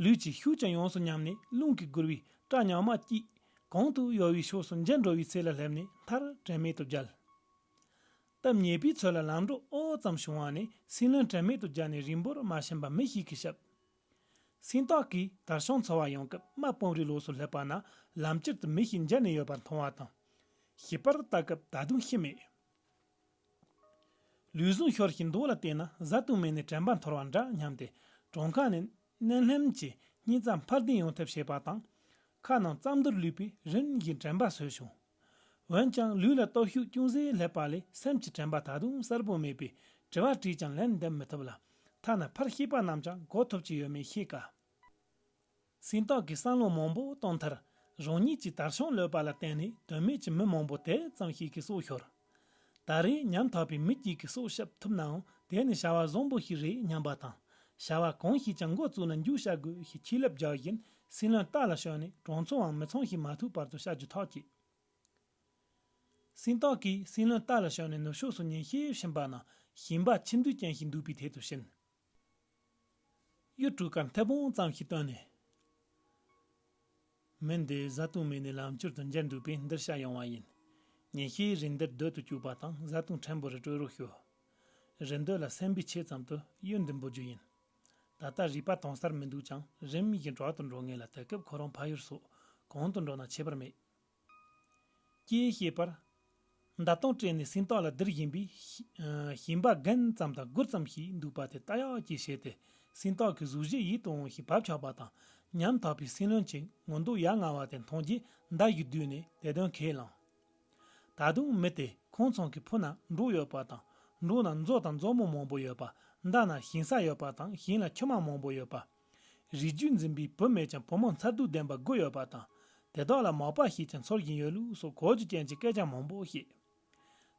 ལུས་ཀྱི་ཤུགས་ཀྱང་ཡོངས་སུ་ཉམས་ནས་རླུང་གིས་བསྒུལ་བའི་སྐྲ་ཉག་མ་གཅིག་གང་དུ་གཡོ་བའི་ཕྱོགས་སུ་འགྱེལ་འགྲོ་བའི་ཚུལ་ལ་སླེབས་ནས་མཐར་དྲན་མེད་དུ་བརྒྱལ། སྟབས་ཉེས་པའི་ཚུལ་ལ་ལམ་འགྲོ་ཨོ་ཙམ་བྱུང་བ་ནས་སྲིད་བློན་དྲན་མེད་དུ་བརྒྱལ་ནས་རིང་པོར་མ་ཕྱིན་པ་མི་ཞིག་གིས་བཤད། སེང་སྟག་གིས་དར་ཤིང་འཚོ་བར་ཡོང་སྐབས་རྨ་སྤུངས་རིའི་ལོགས་སུ་སླེབས་པ་ན་ལམ་དཀྱིལ་དུ་མི་ཞིག་འགྱེལ་ནས་ཡོད་པར་མཐོང་བ་དང་། ཞིབ་པར་ལྟ་སྐབས་ད་དུང་ཤི་མེད། ལུས་ཟུངས་ཤོར་ཞིང་མདོག་ལ་བལྟས་ན་བཟའ་བཏུང་མེད་ནས་དྲན་པ་འཐོར་བ་འདྲ་སྙམ་སྟེ་གྲོངས་ཁ་ནས་མནན་ལྷམ་གྱིས་སྙིང་རྩ་འཕར་ལྡིང་ཡོང་ཐབས་བྱེད་པ་དང་། ཁ་ནང་རྩམ་འདུར་ལུས་པས་རིམ་བཞིན་དྲན་པ་སོས་བྱུང་། འོན་ཀྱང་ལུས་ལ་སྟོབས་ཤུགས་ཅུང་ཟད་སླེབས་པ་ལས་སེམས་ཀྱི་དྲན་པ་ད་དུང་གསལ་པོ་མེད་པས་དྲི་བ་དྲིས་ཀྱང་ལན་འདེབས་མི་ཐུབ་ལ། ཐ་ན་ཕར་ཤེས་པ་རྣམས་ཀྱང་གོ་ཐུབ་ཀྱི་ཡོད་མེད་ཤེས་དཀའ། སེམས་རྟོགས་ཀྱིས་བསམ་བློ་མང་པོ་བཏང་མཐར། རང་ཉིད་ཀྱི་དར་ཤིང་གློད་པ་ལ་བརྟེན་ནས་དོན་མེད་ཀྱི་མི་མང་པོ་དེ་ཙམ་ཞིག་གི་སྲོག་ཤོར། ད་རེས་ཉམ་ཐག་པའི་མི་གཅིག་གི་སྲོག་བཤད་ཐུབ་ནའང་དེ་ནི་བྱ་བ་བཟང་པོ་ཞིག་རེད་སྙམ་པ་དང་། བྱ་བ་གང་ཞིག་ཀྱང་འགོ་བཙུགས་ན་མཇུག་བྱ་དགོས་ཞེས་ཁྱི་ལབ་རྒྱག་བཞིན་སེམས་ལམ་རྟ་ལ་ཞོན་ནས་གྲོང་ཚོའང་མི་ཚང་ཞིག་མ་ཐུག་བར་དུ་བྱ་རྒྱུ་ཐག་བཅད། སེམས་རྟོགས་ཀྱིས་སེམས་ལམ་རྟ་ལ་ཞོན་ནས་ནུབ་ཕྱོགས་སུ་ཉིན་ཤས་ཕྱིན་པ་ན་ཞིང་པ་ཁྱི་འདུས་ཅན་ཞིག་འདུག་པའི་ཐད་དུ་ཕྱིན། གཡུ་གྲུ་ཁར་མཐེ་བོང་ཙམ་ཞིག་བཏོན་ནས། མི་འདི་བཟའ་བཏུང་མེད་ནས་ལམ་བསྐྱུར་དུ་འགྱེལ་འདུག་པས་འདིར་བྱ་ཡོང་བ་ཡིན། ཉིན་ཤས་རིང་འདིར་སྡོད་དུ་བཅུག་པ་དང་བཟའ་བཏུང་ཕྲན་བུ་རེ་སྤྲོད་རོགས་ཞུ། རི་འདི་ལ་སེམས་པའི་ཆེད་ཙམ་དུ་གཡུ་འདི་འབུད་རྒྱུ་ཡིན། ད་ལྟ་རུས་པ་གཏོང་སར་མི་འདུག་ཀྱང་རིམ་བཞིན་དྲག་ཏུ་འགྲོ་ངེས་ལ། དེ་སྐབས་ཁོ་རང་ཕ་ཡུལ་སོགས་གང་དུ་འགྲོ་ན་ཁྱད་པར་མེད། ཅེས་བཤད་པར། མདའ་ལྟོང་སྤྲད་ནས་སེམས་རྟོགས་ལ་བསྡིར་བཞིན་པའི་ཞིང་པ་རྒན་ཙམ་དང་སྒུར་ཙམ་ཞིག་འདུག་པ་དེ་ལྟ་ཡག་ཅིག་བྱས་ཏེ། སེམས་རྟོགས་ཀྱི་གཟུགས་གཞི་ཡིད་དུ་འོང་ཞིང་བབ་ཆགས་པ་དང་། ཉམ་ཐག་པའི་སེམས་ལམ་གྱི་ངོ་མདོག་ཡ་ང་བ་དེ་མཐོང་རྗེས་མདའ་ཞིག་བསྡུས་ནས་དེ་དོན་ཁས་བླངས། ད་དུང་མི་དེ་ཁོང་ཚང་གི་ཕུ་ན་འབྲོག་ཡོད་པ་དང་། འབྲོག་ན་མཛོ་དང་མཛོ་མོ་མང་པོ་ཡོད་པ། མདའ་ན་ཞིང་ས་ཡོད་པ་དང་ཞིང་ལ་ཁྱིམ་མ་མང་པོ་ཡོད་པ། རིགས་རྒྱུད་འཛིན་པའི་བུ་མེད་ཀྱང་བུ་མོ་མཚར་སྡུག་ལྡན་པ་དགུ་ཡོད་པ་དང་། དེ་དག་ལ་མག་པ་ཞིག་ཀྱང་འཚོལ་བཞིན་ཡོད་ལུགས་སོགས་གོ་རྒྱུ་ཅན་གྱི་སྐད་ཆ་མང་པོ་བཤད།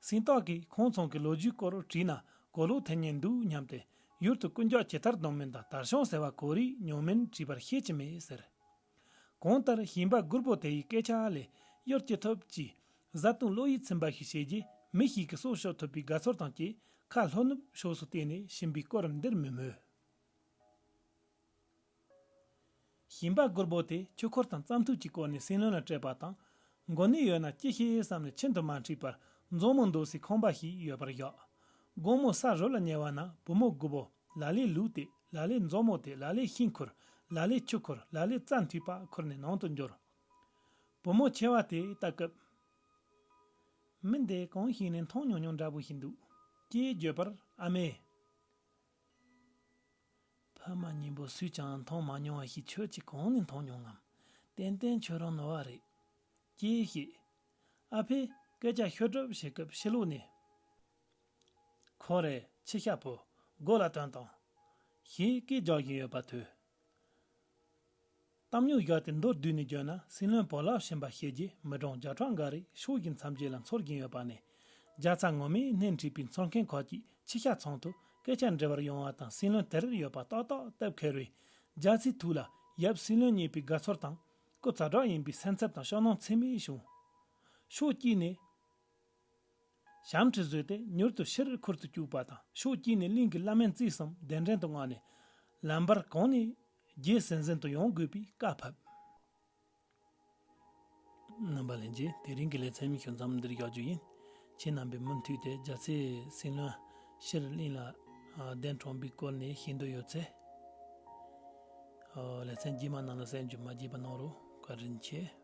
སེམས་རྟོགས་ཀྱིས་ཁོང་ཚང་གི་ལོ་རྒྱུས་སྐོར་དྲིས་ན་གོ་ལོག་ཐེབས་ཉེན་འདུག་སྙམ་སྟེ། ཡུལ་དུ་རྐུན་ཇག་ཇི་ལྟར་སྡོམ་མིན་དང་དར་ཤིང་ཟེར་བ་གོ་རིགས་ཉུང་མིན་དྲིས་པར་ཤེས་ཀྱི་མེད་ཟེར། གང་ལྟར་ཞིང་པ་སྒུར་པོ་དེ་ཡི་སྐད་ཆ་ལས་གཡོལ་ཅི་ཐུབ་ཀྱིས་བཟའ་བཏུང་བློ་ཡིད་ཚིམ་པ་ཞིག་བྱས་རྗེས་མི་ཞིག་གི་སྲོག་སྐྱོབ་ཐུབ་པའི་དགའ་ཚོར་དང་བཅས་ཁ་ལྷོ་ནུབ་ཕྱོགས་སུ་བལྟས་ནས་ཕྱིན་པའི་སྐོར་འདིར་མི་སྨོས། ཞིང་པ་སྒུར་པོ་དེ་ཆོས་འཁོར་དང་རྩྭ་མཐུག་ཅིག་བསྐོར་ནས་སྲིན་བློན་ལ་སྤྲད་པ་དང་། མགོ་ནད་ཡོད་ན་ཅི་ཤེས་བསམ་ནས་ཁྱིམ་དུ་མ་ཁྲིད་པར་མཛོ་མོ་འདུག་སའི་ཁང་པ་ཞིག་ཡོད་པར་བཞག་དགོང་མོ་ས་རུབ་ལ་ཉལ་བ་ན་བུ་མོ་སྒུར་པོ་ལ་ལས་ལུག་དེད། ལ་ལས་མཛོ་མོ་དེད། ལ་ལས་ཤིང་ཁུར། ལ་ལས་ཆུ་ཁུར། ལ་ལས་རྩྭ་མཐུག་པ་ཁུར་ནས་ནང་དུ་འབྱོར། བུ་མོ་ཆེ་བ་དེས་ལྟ་སྐབས། མི་འདི་གང་ཞིག་ནས་མཐོང་མྱོང་མྱོང་འདྲ་པོ་ཞིག་འདུག་ཅེས་བརྗོད་པར་ཨ་མས། ཕ་མ་གཉིས་པོ་སུས་ཀྱང་མཐོང་མ་མྱོང་བ་ཞིག་ཁྱོད་ཀྱིས་གང་ནས་མཐོང་མྱོང་ངམ། ཏན་ཏན་ཁྱོད་རང་ནོར་བ་རེད། ཅེས་བཤད། ཨ་ཕས་སྐད་ཆ་ཤོད་གྲབས་བྱེད་སྐབས་ཕྱི་ལོགས་ནས། ཁོ་རེ་ཁྱི་ཤ་ཕོ་སྒོ་ལ་བཏོན་དང་། ཞེས་སྐད་རྒྱག་བཞིན་ཡོད་པ་ཐོས། གཏམ་རྙོག་བཞག་སྟེ་མདོར་བསྡུས་ནས་བརྗོད་ན་སྲིན་བློན་བོ་ལབ་ཕྱིན་པ་ཤེས་རྗེས་མི་གྲངས་བརྒྱ་ཕྲག་འགའ་རེ་ཕྱོགས་ཀྱི་མཚམས་བརྒྱད་ལ་འཚོལ་གྱིན་ཡོད་པ་ནས། རྒྱ་ཚ་ངོ་མས་སྣེ་ཁྲིད་པའི་འཚོལ་མཁན་ཁག་ཅིག་ཁྱི་ཤ་ཚང་དུ་སྐད་ཆ་འདྲི་བར་ཡོང་བ་དང་། སྲིན་བློན་དེར་ཡོད་པ་ཏག་ཏག་བཏབ་ཁེལ་བས། རྒྱ་ཚའི་ཐུགས་ལ་ཡབ་སྲིན་བློན་རྙེད་པའི་དགའ་ཚོར་དང་། སྐུ་ཛ་དྲག་ཡིན་པའི་སེམས་འཚབ་དང་སྐྱོ་སྣང་ཚད་མེད་བྱུང་། ཕྱོགས་གཅིག་ནས། ཞབས་ཁྲི་བཟོས་ཏེ་མྱུར་དུ་ཕྱིར་ཁུར་དུ་བཅུག་པ་དང་། ཕྱོགས་གཅིག་ནས་གླིང་གི་བླ་སྨན་རྩིས་གསུམ་གདན་འདྲེན་དུ་མངགས་ནས། ལམ་བར་གང་ནས་རྗེས་ཟིན་ཟིན་དུ་ཡོང་དགོས་པའི་བཀའ་ཕབ། རྣམ་པ་ལྷན་རྒྱས། དེ་རིང་གི་ལེ་ཚན་ཞུ་མཚམས་འདིར་བཞག་རྒྱུ་ཡིན། ཁྱེད་རྣམ་པས་མུ་མཐུད་དེ་རྒྱ་ཚའི་སྲིད་བློན་ཕྱིར་གླིང་ལ་གདན་དྲངས་པའི་སྐོར་ནས་ཤེས་འདོད་ཡོད་ཚེ། ལེ་ཚན་རྗེས་མ་ནང་ལ་གསན་རྒྱུ་མ་བརྗེད་པ་གནང་རོགས། བཀའ་དྲིན་ཆེ།